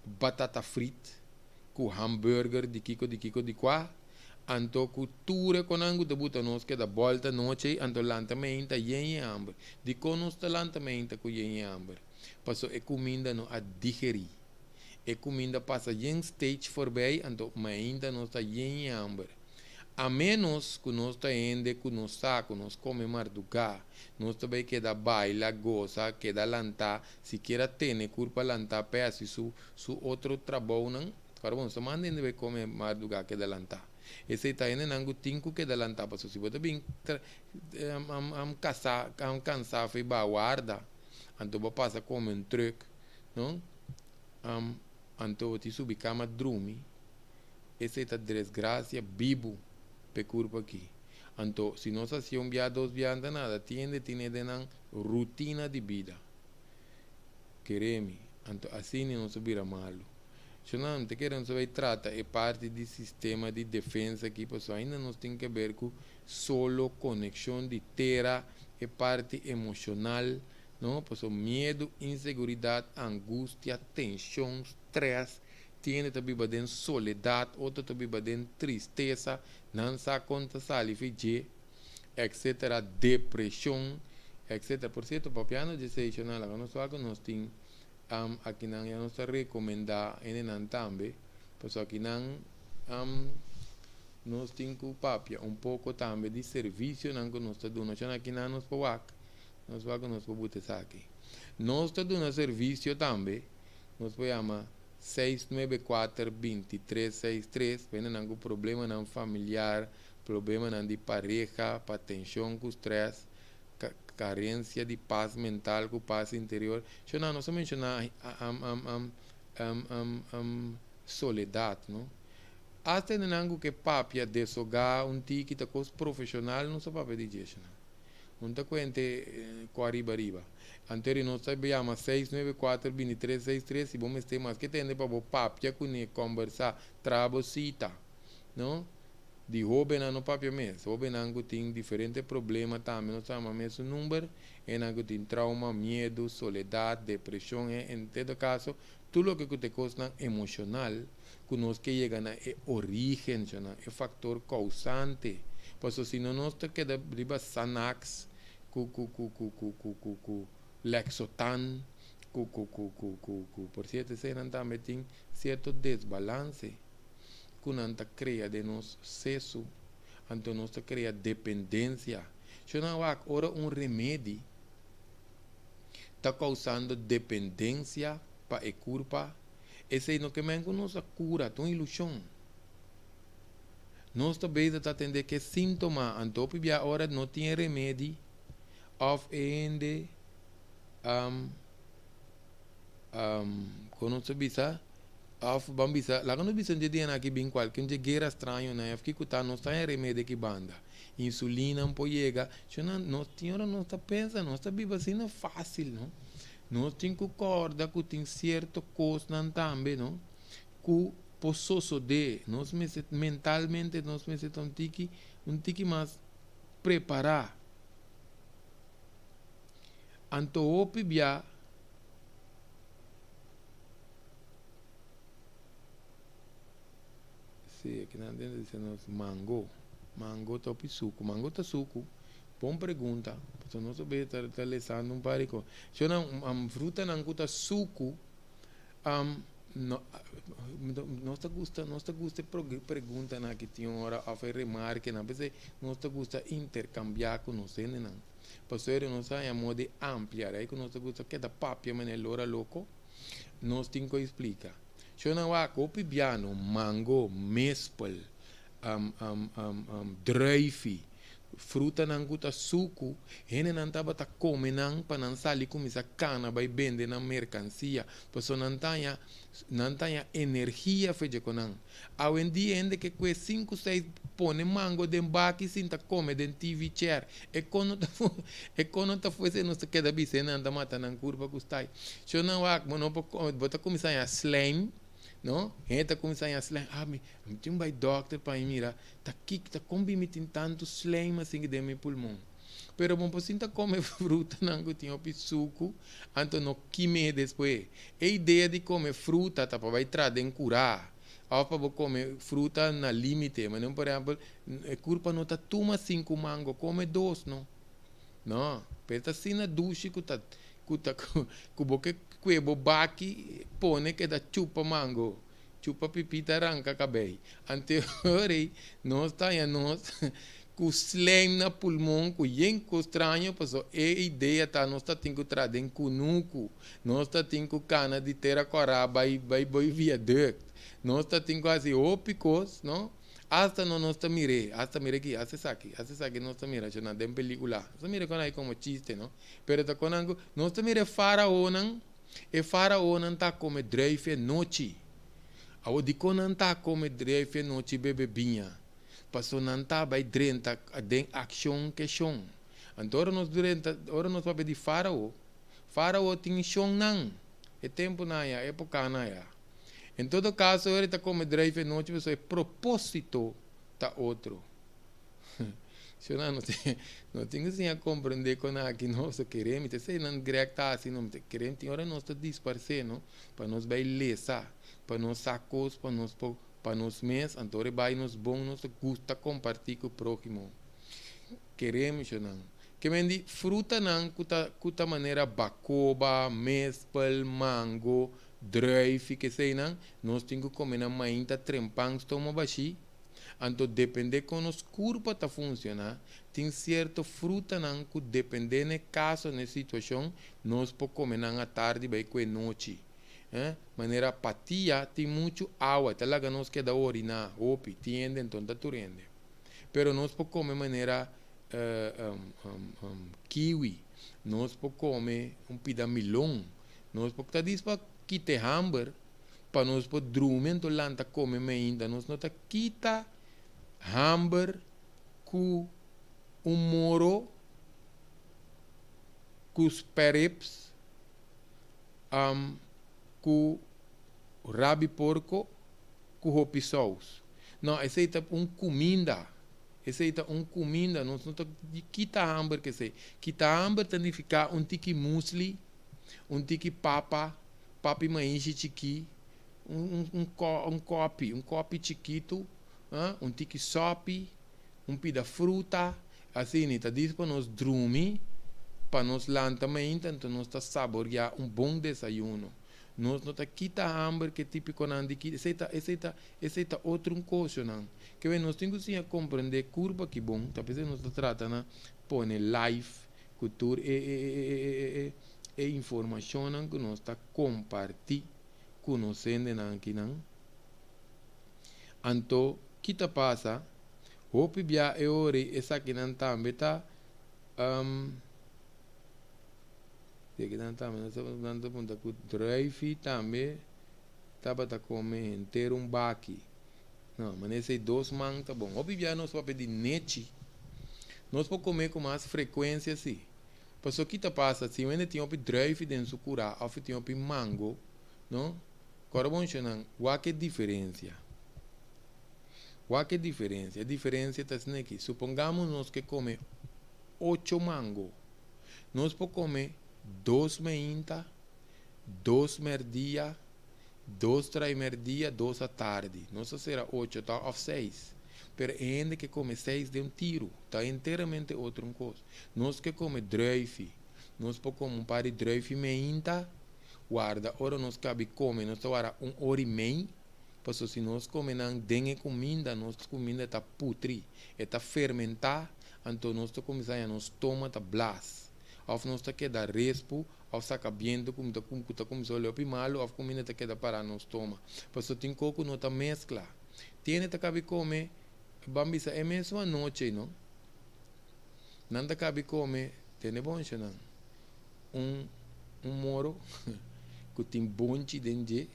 [SPEAKER 1] batata frit ku hamburger di kiko di kiko di kua. Anto ku tur e konan ku ta buta nos keda bòlta nochi ei anto lanta meinta yen yen hamber. Dikon nos ta lanta meinta ku yen yen hamber? Pasobra e kuminda no a digerí. E kuminda pasa yen stage forbij, anto mainta nos ta yen yen hamber. A menos ku nos ta hende ku nos sa ku nos kome mardugá, nos ta bai keda baila, gosa, keda lantá, sikiera tene kurpa lantá p'e hasi su su otro trabounan. Ora bo no sa manda hende bai kome mardugá keda lantá. Esei ta hendenan ku tin ku keda lantá pasobra si bo ta bin kasá, kansá fo'i baha warda, anto bo pasa kome un trùk, no. Anto bo tin subi kama drumi, esei ta desgrasia bibu p'e kurpa aki. Anto si nos hasié un bia, dos bia, no ta nada, tin hende tine den nan rutina di bida. Kere mi, anto asina nos a bira malu. Shonnan, mi ta kere nos a bai trata e parti di sistema di defensa aki, pasobra ainda nos tin keber ku solo konekshon di tera, e parti emoshonal, no? Pasobra miedu, inseguridat, angustia, tenshon, strès, tin hende ta biba den soledat, otro ta biba den tristesa, nan sa kon ta sali fi dje, etcetera, depreshon, etcetera. Por sierto, papiando dje seishonnan, laga nos wak ku nos tin akinan ya nos ta rekomendá hendenan tambe, pasobra akinan nos tin ku papia un poko tambe di servisionan ku nos ta duna. Shon akinan nos por wak, nos wak ku nos por buta esaki. Nos ta duna servisio tambe, nos por yama 694 2363 pa hendenan ku problemanan familiar, problemanan di pareha, pa tenshon ku strès, karensia di pas mental ku pas interior. Shon nos a menshoná soledat, no? Asta hendenan ku ke papia desogá un tiki ta kos profeshonal nos a papia di dje shon. Un ta kuente ku ariba ariba. Anto nos ta yama 694 2363 si bo mester maske tende pa bo papia kuné, kòmbersá, traha bo sita, no? Di hóbennan no papia mes. Hóbennan ku tin diferente problema tambe nos ta yama mesun number. Hendenan ku tin trauma, miedu, soledat, depreshon, en todo kaso tur loke ku ta e kosnan emoshonal ku nos ke yega na e orígen, e faktor kousante. Pasobra si no nos ta keda riba Xanax ku ku ku ku ku ku ku ku Lexotan ku ku ku ku ku ku por sierto eseinan tambe tin sierto desbalanse ku nan ta krea den nos sesu, anto nos ta krea dependensia. Shona wak ora un remedi ta kousando dependensia pa e kurpa, esei no ke men ku nos a kura, ta un ilushon. Nos ta bezig ta atendé ku e síntoma, anto hopi bia ora no tin e remedi òf e hende kon nos ta bisa òf ban bisa laga nos bisa un dje dianan aki bin kualke un dje guera strañonan òf kiko ta nos ta haña remedi aki banda insulina por yega shona nos tin ora nos ta pensa nos ta biba asina fásil no nos tin ku kòrda ku tin sierto kosnan tambe no ku por sosodé nos mester mentalmente nos mester ta un tiki un tiki mas prepará anto hopi bia. Sí, aki nan den dice nos mango. Mango ta hopi suku. Mango ta suku. Bon pregunta. Pasobra nos a be ta ta lesando un par di kos. Shownan um, frutanan ku ta suku, um, no, nos ta gusta, nos ta gusta e preguntanan aki tin ora òf e remarkenan. P'esei nos ta gusta interkambiá ku nos hendenan. Pasobra nos a haña modo di amplia rei ku nos ta gusta keda papia manera lora loko. Nos tin ku explica. Shownan wak hopi biano, mango, mespel, druifi, frutanan ku ta suku, hendenan tabata kome nan pa nan sali kuminsá kana bai bende nan merkansia, pasobra nan ta haña nan ta haña energia fecha ku nan. Awendia hende ke kue sinku seis pone mango den baki sinta kome den TV chair. E kon no ta e kon no ta fuese nos ta keda bisa e nan ta mata nan kurpa ku stai. Sho nan wak bo no por kome bo ta kuminsá haña slijm no hende ta kuminsá haña slijm ah mi mi tin bai dòkter pa mi mira ta kiko ta kon bin mi tin tantu slijm asin den mi pulmon. Pero bo por sinta kome frutanan ku tin hopi suku anto no kim'é despues. E idea di kome fruta ta pa bai traha den kurá òf pa bo kome fruta na límite. Manera por ehèmpel, e kurpa no ta tuma sinku mango, kome dos no. No, pero ta asina dushi ku ta ku ta ku bo ke kue bo baki pone keda chupa mango, chupa pipita ranka kabei. Anteori nos ta haña nos ku slijm na pulmon ku yen kos straño pasobra e idea ta nos ta tin ku traha den kunuku, nos ta tin ku kana di tera kòrá bai bai bai viaduct, nos ta tin ku hasi hopi kos no, asta no nos ta mir'é, asta mira aki, asta esaki, asta esaki nos ta mira asina na den pelikula, nos ta mira kon ai komo chiste no, pero ta kon nan ku nos ta mira e faraonan. E faraonan ta kome druif nochi. Awo dikon nan ta kome druif nochi, bebe biña? Paso nan ta bai drenta den akshon ku shon. Anto ora nos drenta, ora nos papia di farao, farao tin shonnan. E tempunan ya, épokanan ya. En todo kaso, e ta kome druif nochi, paso e propósito ta otro. Si no tin, no tin ku siña komprondé kon aki nos keremos, te sei nan grek ta asina, no keremos tin ora nos ta disparsé, no? Pa nos bai lesa, pa nos sa kos, pa nos mes, anto ora bai nos bon, nos gusta kompartí ku próhimo. Keremos nan. Ke men di frutanan ku ta manera bakoba, mespel, mango, druif, ke sei nan, nos tin ku kome nan mainta trempan, stoma bashí. Anto dependé kon nos kurpa ta funshoná, tin sierto frutanan ku dependé na kaso, na situashon, nos por kome nan atardi bai ku nochi. Eh? Manera patia tin muchu awa, ta laga nos keda oriná, hopi, tin hende anto ta tur hende. Pero nos por kome manera kiwi, nos por kome un pida milon, nos por ta dis pa kita hamber, pa nos por drumi anto lanta kome mainta, nos no ta kita hamber ku un moro ku spareribs, ku rab'i porko ku hopi sous. No, esei ta un kuminda. Esei ta un kuminda. Nos no ta kita hamber ku esei. Kita hamber ta nifiká un tiki muesli, un tiki papa, pap'i maishi chikí, un kòpi chikitu, un tiki sòpi, un pida fruta, asina, ta dis pa nos drumi, pa nos lanta mainta, anto nos ta saboriá un bon desayuno. Nos no ta kita hamber ku típikonan di kita. Esei ta otro un kosnan. Ke nos tin ku siña komprondé kurpa ki bon, ta p'esei nos ta trata na pone live kultura e informashonnan ku nos ta kompartí ku nos hendenan akinan. Anto, kita pasa, hopi bia e ori esakinan tambe ta esakinan tambe nan ta punta ku druifi tambe tabata kome henter un baki. No, ma esei dos man ta bon. Hopi bia nos papia di nechi. Nos por kome ku mas frekuensia si. Paso kita pasa, si hende tin hopi druifi den su kurá òf tin hopi mango, no? Kòrda bon, shonnan, wak e diferensia. Wak e diferensia. E diferensia ta aki. Supongamos nos ke kome 8 mango. Nos por kome 2 mainta, 2 mèrdia, 2 traimerdia, 2 atardi. Nos será 8 ta òf 6. Pero hende ke kome 6 di un tiru, ta enteramente otro un kos. Nos ke kome druifi, nos por kome un par di druifi mainta, warda ora nos kaba kome, nos ta warda un ora i mei, paso si nos kome nan den e kuminda, nos kuminda ta putri, ta fermentá, anto nos ta kuminsá nos stoma ta blas. Òf nos ta keda respu, òf saka bientu ku ta kuminsá hole malu, òf kuminda ta keda para nos stoma. Paso tin kos ku no ta meskla. Tin ta kaba kome, ban bisa e mesun anochi, no? Nan ta kaba kome, tende bon, nan. Un moro ku tin bonchi den dje.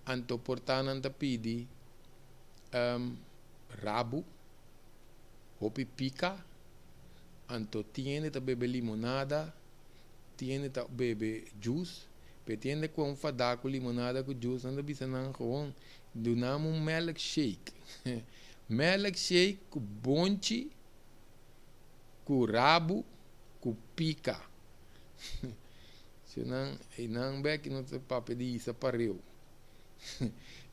[SPEAKER 1] Anto por ta nan ta pidi rabu, hopi pika, anto tin ta bebe limonada, tin ta bebe juice, pe tin ku un fada ku limonada ku juice, nan ta bisa nan gewoon, duna un milkshake. Milkshake ku bonchi, ku rabu, ku pika. Nan, nan bek no ta papia di isa pareu.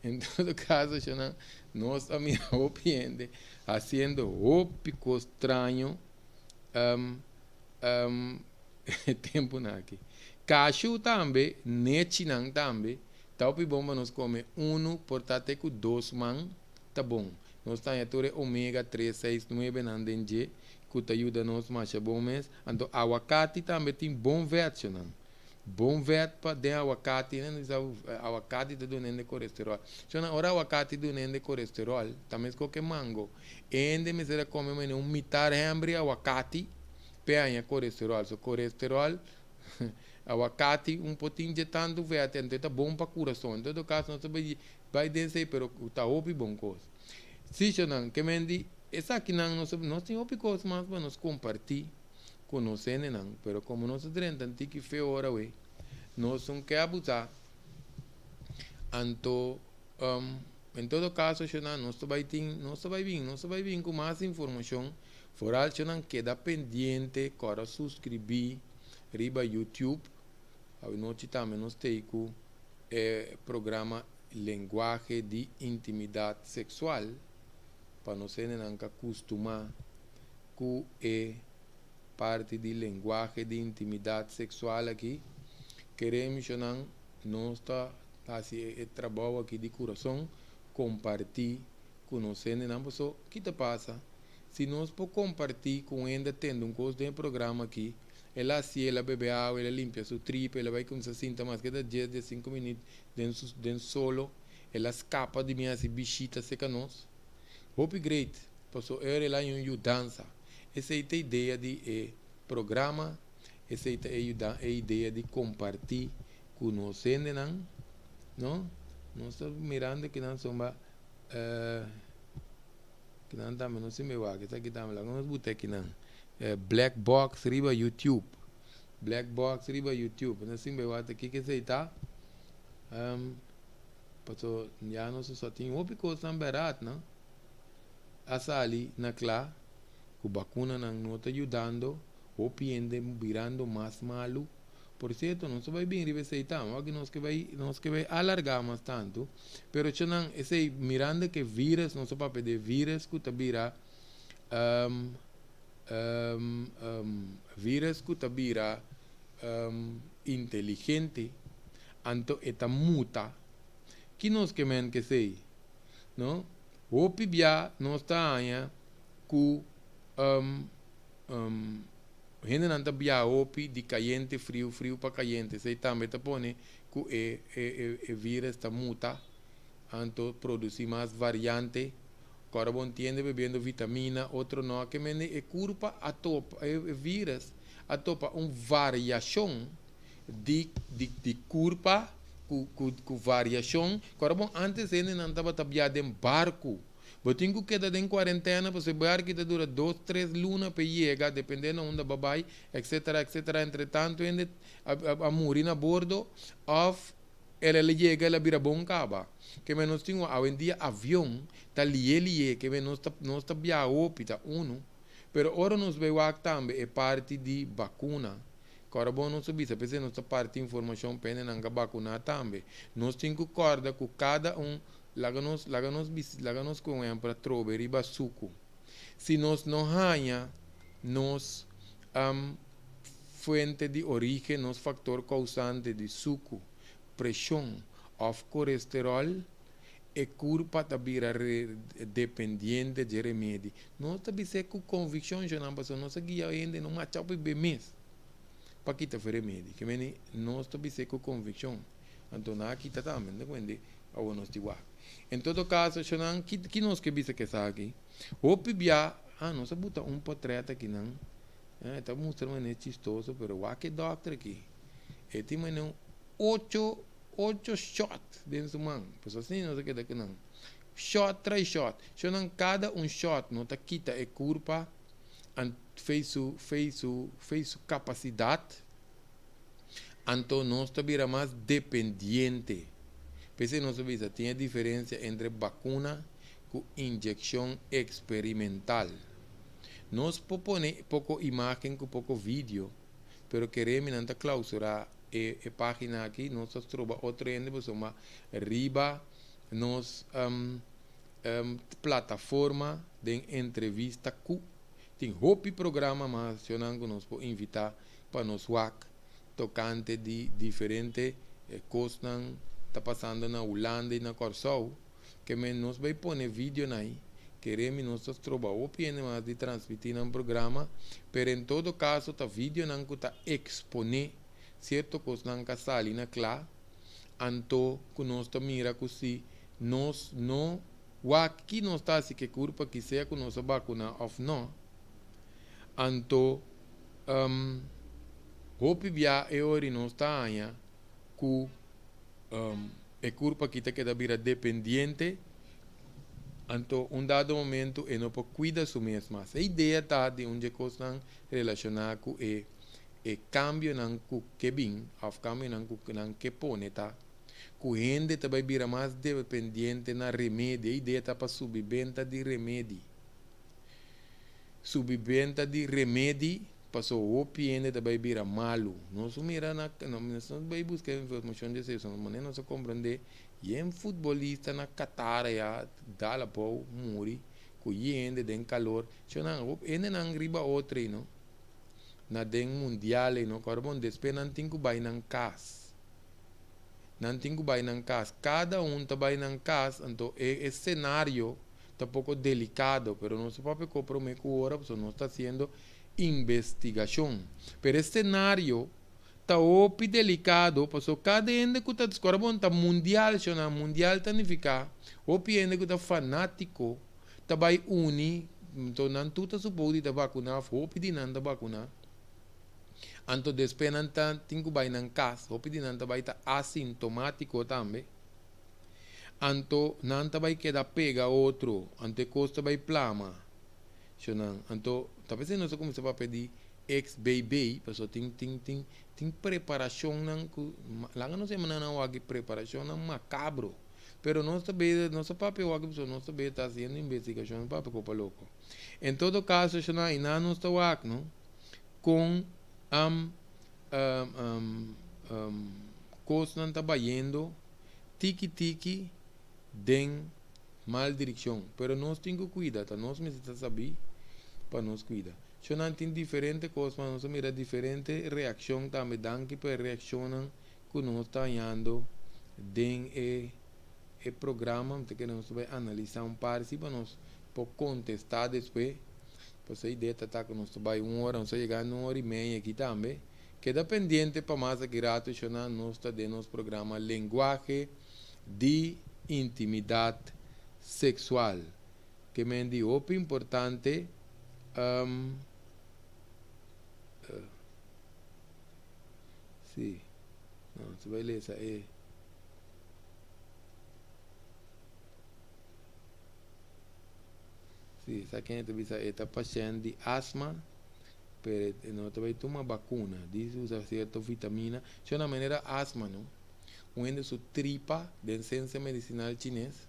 [SPEAKER 1] En todo kaso, nan, nos a mira hopi hende hasiendo hopi kos straño tempunan aki. Kashu tambe, nechinan tambe, ta hopi bon pa nos kome 1 por ta te ku 2 man, ta bon. Nos ta tur omega 3, 6, 9 nan den dje, ku ta yuda nos masha bon mes. Anto awakati tambe tin bon vet, nan. Bon vet pa den awakati, né? Awakati ta duna kolesterol. So na ora awakati duna kolesterol, tambe ku mango. Hende mester kome mene un mitar hèmber awakati, pe haña kolesterol. So kolesterol. Awakati un por tin dje tantu vèt, anto e ta bon pa kurason. En todo kaso nos ta bai bai den esei, pero ta hopi bon kos. Sishonan, ke men di esakinan nos nos tin hopi kos mas pa nos kompartí ku nos hendenan, pero komo nos a drenta un tiki fe ora awe, nos un ke abusá. Anto en todo kaso shonan nos ta bai tin nos ta bai bin nos ta bai bin ku mas informashon. Foral shonan keda pendiente kòrda suskribí riba YouTube. Awinochi tambe nos tei ku e programa Lenguahe di Intimidat Seksual pa nos hendenan ka kustumá ku e parti di lenguahe di intimidat seksual aki. Kere mishonan nos ta hasi e trabou aki di kurason kompartí ku nos hendenan paso ki ta pasa si nos por kompartí ku un hende a tende un kos den e programa aki el a hasié el a bebe awa el a limpia su tripa el a bai kuminsá sinta maske ta dies dies sinku minüt den su den solo el a skapa di mi hasi bishita serka nos hopi great paso ora el a haña un yudansa esei ta idea di e programa esei ta e yuda e idea di kompartí ku nos hendenan no nos ta mirando kinan sombra. Kinan tambe no sin wak esaki tambe laga nos buta kinan black box riba youtube black box riba youtube no sin wak ta kiko esei ta paso ya nos sa tin hopi kosnan bèrdat no a sali na kla ku bakunanan no ta yudando hopi hende birando mas malu. Por cierto, nos ta bai bin riba esei tambe, wak nos ke bai, nos ke bai alarga mas tantu, pero chonan esei mirando ke virus, nos ta papia di e virus ku ta bira virus ku ta bira inteligente, anto e ta muta. Ki nos ke men ke esei? No? Hopi bia nos ta haña ku Hendenan ta biaha hopi di kayente friu, friu pa kayente. Esei tambe ta pone ku e e virus ta muta, anto produsi mas variante. Ku ora bo entiende bebiendo vitamina, otro no. Ke mende e kurpa a topa, e virus a topa un variashon di di di kurpa ku ku ku variashon. Ku ora bo antes hendenan tabata biaha den barku. Bo tin ku keda den kuarentena pasobra e barki ta dura dos tres luna pa e yega depende na unda bo a bai etcetera etcetera entre tantu hende a muri na bordo of el a yega el a bira bon kaba ke men nos tin awendia avion ta liye liye ke men nos ta nos ta biaha hopi ta unu pero ora nos bai wak tambe e parti di bakuna kòrda bon nos a bisa p'esei nos ta parti informashon pa hendenan ka bakuna tambe nos tin ku kòrda ku kada un Laga nos, laga nos bis, laga nos ku un ehempel atrobe riba suku. Si nos no haña nos fuente di origen, nos faktor kousante di suku, preshon òf kolesteròl, e kurpa ta bira re, dependiente dje remedi. Nos ta bis'é ku konvikshon, shonnan, pasobra nos a guia hende no macha hopi be mes pa kita fe remedi. Ke meni nos ta bis'é ku konvikshon. Anto nan a kita tambe, no ta kuende? Awor nos di wak. En todo kaso, shonnan, ki ki nos ke bisa ku esaki? Hopi bia, ah, nos a buta un potrèt akinan, eh, e ta mustra manera chistoso, pero wak e dòkter aki. E tin manera un ocho, ocho shòt den su man. Pasobra asina nos a keda ku nan. Shòt tras shòt. Shonnan, kada un shòt no ta kita e kurpa an fei su, fei su, fei su kapasidat. Anto nos ta bira mas dependiente. P'esei nos a bisa tin e diferencia entre bacuna cu inyeccion experimental. Nos por pone poco imagen cu poco video, pero kere mi nan ta clausura e e pagina aki, nos ta stroba otro hende pasobra riba nos plataforma den entrevista cu tin hopi programa mas cu nos por invita pa nos wak tokante di diferente kosnan ta pasando na Hulanda i na Kòrsou, ke men nos bai pone videonan ei, kere mi nos ta stroba hopi hende mas di transmití nan programa, pero en todo kaso ta videonan ku ta eksponé sierto kosnan ka sali na kla, anto ku nos ta mira ku si nos no wak ki nos ta hasi ke kurpa ki sea ku nos a bakuná òf no, anto. Hopi bia e ora nos ta haña ku e kurpa aki ta keda bira dependiente, anto un dado momento e no por kuida su mes mas. E idea ta di un dje kosnan relashoná ku e e kambionan ku ke bin òf kambionan ku nan ke pone ta ku hende ta bai bira mas dependiente na remedi. E idea ta pa subi benta di remedi. Subi benta di remedi paso hopi hende ta bai bira malu. Nos mira na nos no bai buska informashon di esei pasobra manera nos a komprende yen futbolista na Qatar aya dal abou muri ku yen hende den kalor. Shownan hopi hendenan riba otro ei no na den mundial ei no kòrda bon despues nan tin ku bai nan kas. Nan tin ku bai nan kas. Kada un ta bai nan kas anto e senario ta poko delikado pero nos ta papia ku prome ku ora pasobra nos ta hasiendo investigashon. Pero e senario ta hopi delikado pasobra kada hende ku ta ora bo ta mundial shona mundial ta nifiká hopi hende ku ta fanátiko ta bai uni anto nan tur ta supou di ta vakuná òf hopi di nan ta vakuná anto despues nan ta tin ku bai nan kas hopi di nan ta bai ta asintomátiko tambe. Anto nan ta bai keda pega otro, anto e kos ta bai plama. Shownan, anto ta p'esei nos a kuminsá papia di XBB, pasobra tin tin tin tin preparashonnan ku laga nos yama nan awor aki preparashonnan makabro. Pero nos ta bei nos a papia awor aki pasobra nos ta bei ta hasiendo investigashon papia kopa loko. En todo kaso shownan ainan nos ta wak no kon kosnan ta bayendo tiki tiki den mal direkshon. Pero nos tin ku kuida, ta nos mester ta sabí pa nos kuida. Shownan tin diferente kos, ma nos a mira diferente reakshon tambe. Danki pa e reakshonnan ku nos ta hañando den e e programa. Mi ta kere nos ta bai analisá un par si pa nos por kontestá despues. Pasobra e idea ta ta ku nos ta bai un ora, nos ta yegando un ora i media aki tambe. Keda pendiente pa mas aki rato shona nos ta den nos programa Lenguaje di Intimidad Sexual. Ke men di hopi importante um si no nos ta bai lesa e. Si sa ken ta bisa e ta pashent di asma. Pero e no ta bai tuma bakuna. Di usa sierto vitamina. Sho na manera asma no. Un hende su tripa den sensia medisinal chines.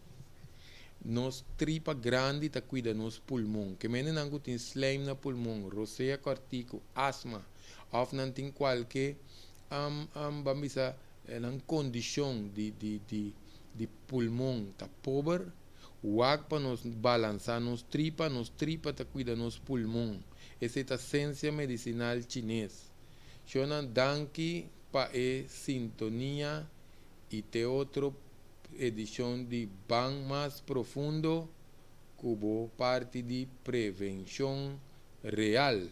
[SPEAKER 1] Nos tripa grandi ta kuida nos pulmon. Ke mende nan ku tin slijm na pulmon, rosea kòrtiku, asma òf nan tin kualke ban bisa nan kondishon di di di di pulmon ta pober. Wak pa nos balansá nos tripa, nos tripa ta kuida nos pulmon. Esei ta sensia medisinal chines. Shonnan danki pa e sintonia i te otro edishon di Ban Mas Profundo ku bo parti di Prevenshon Real.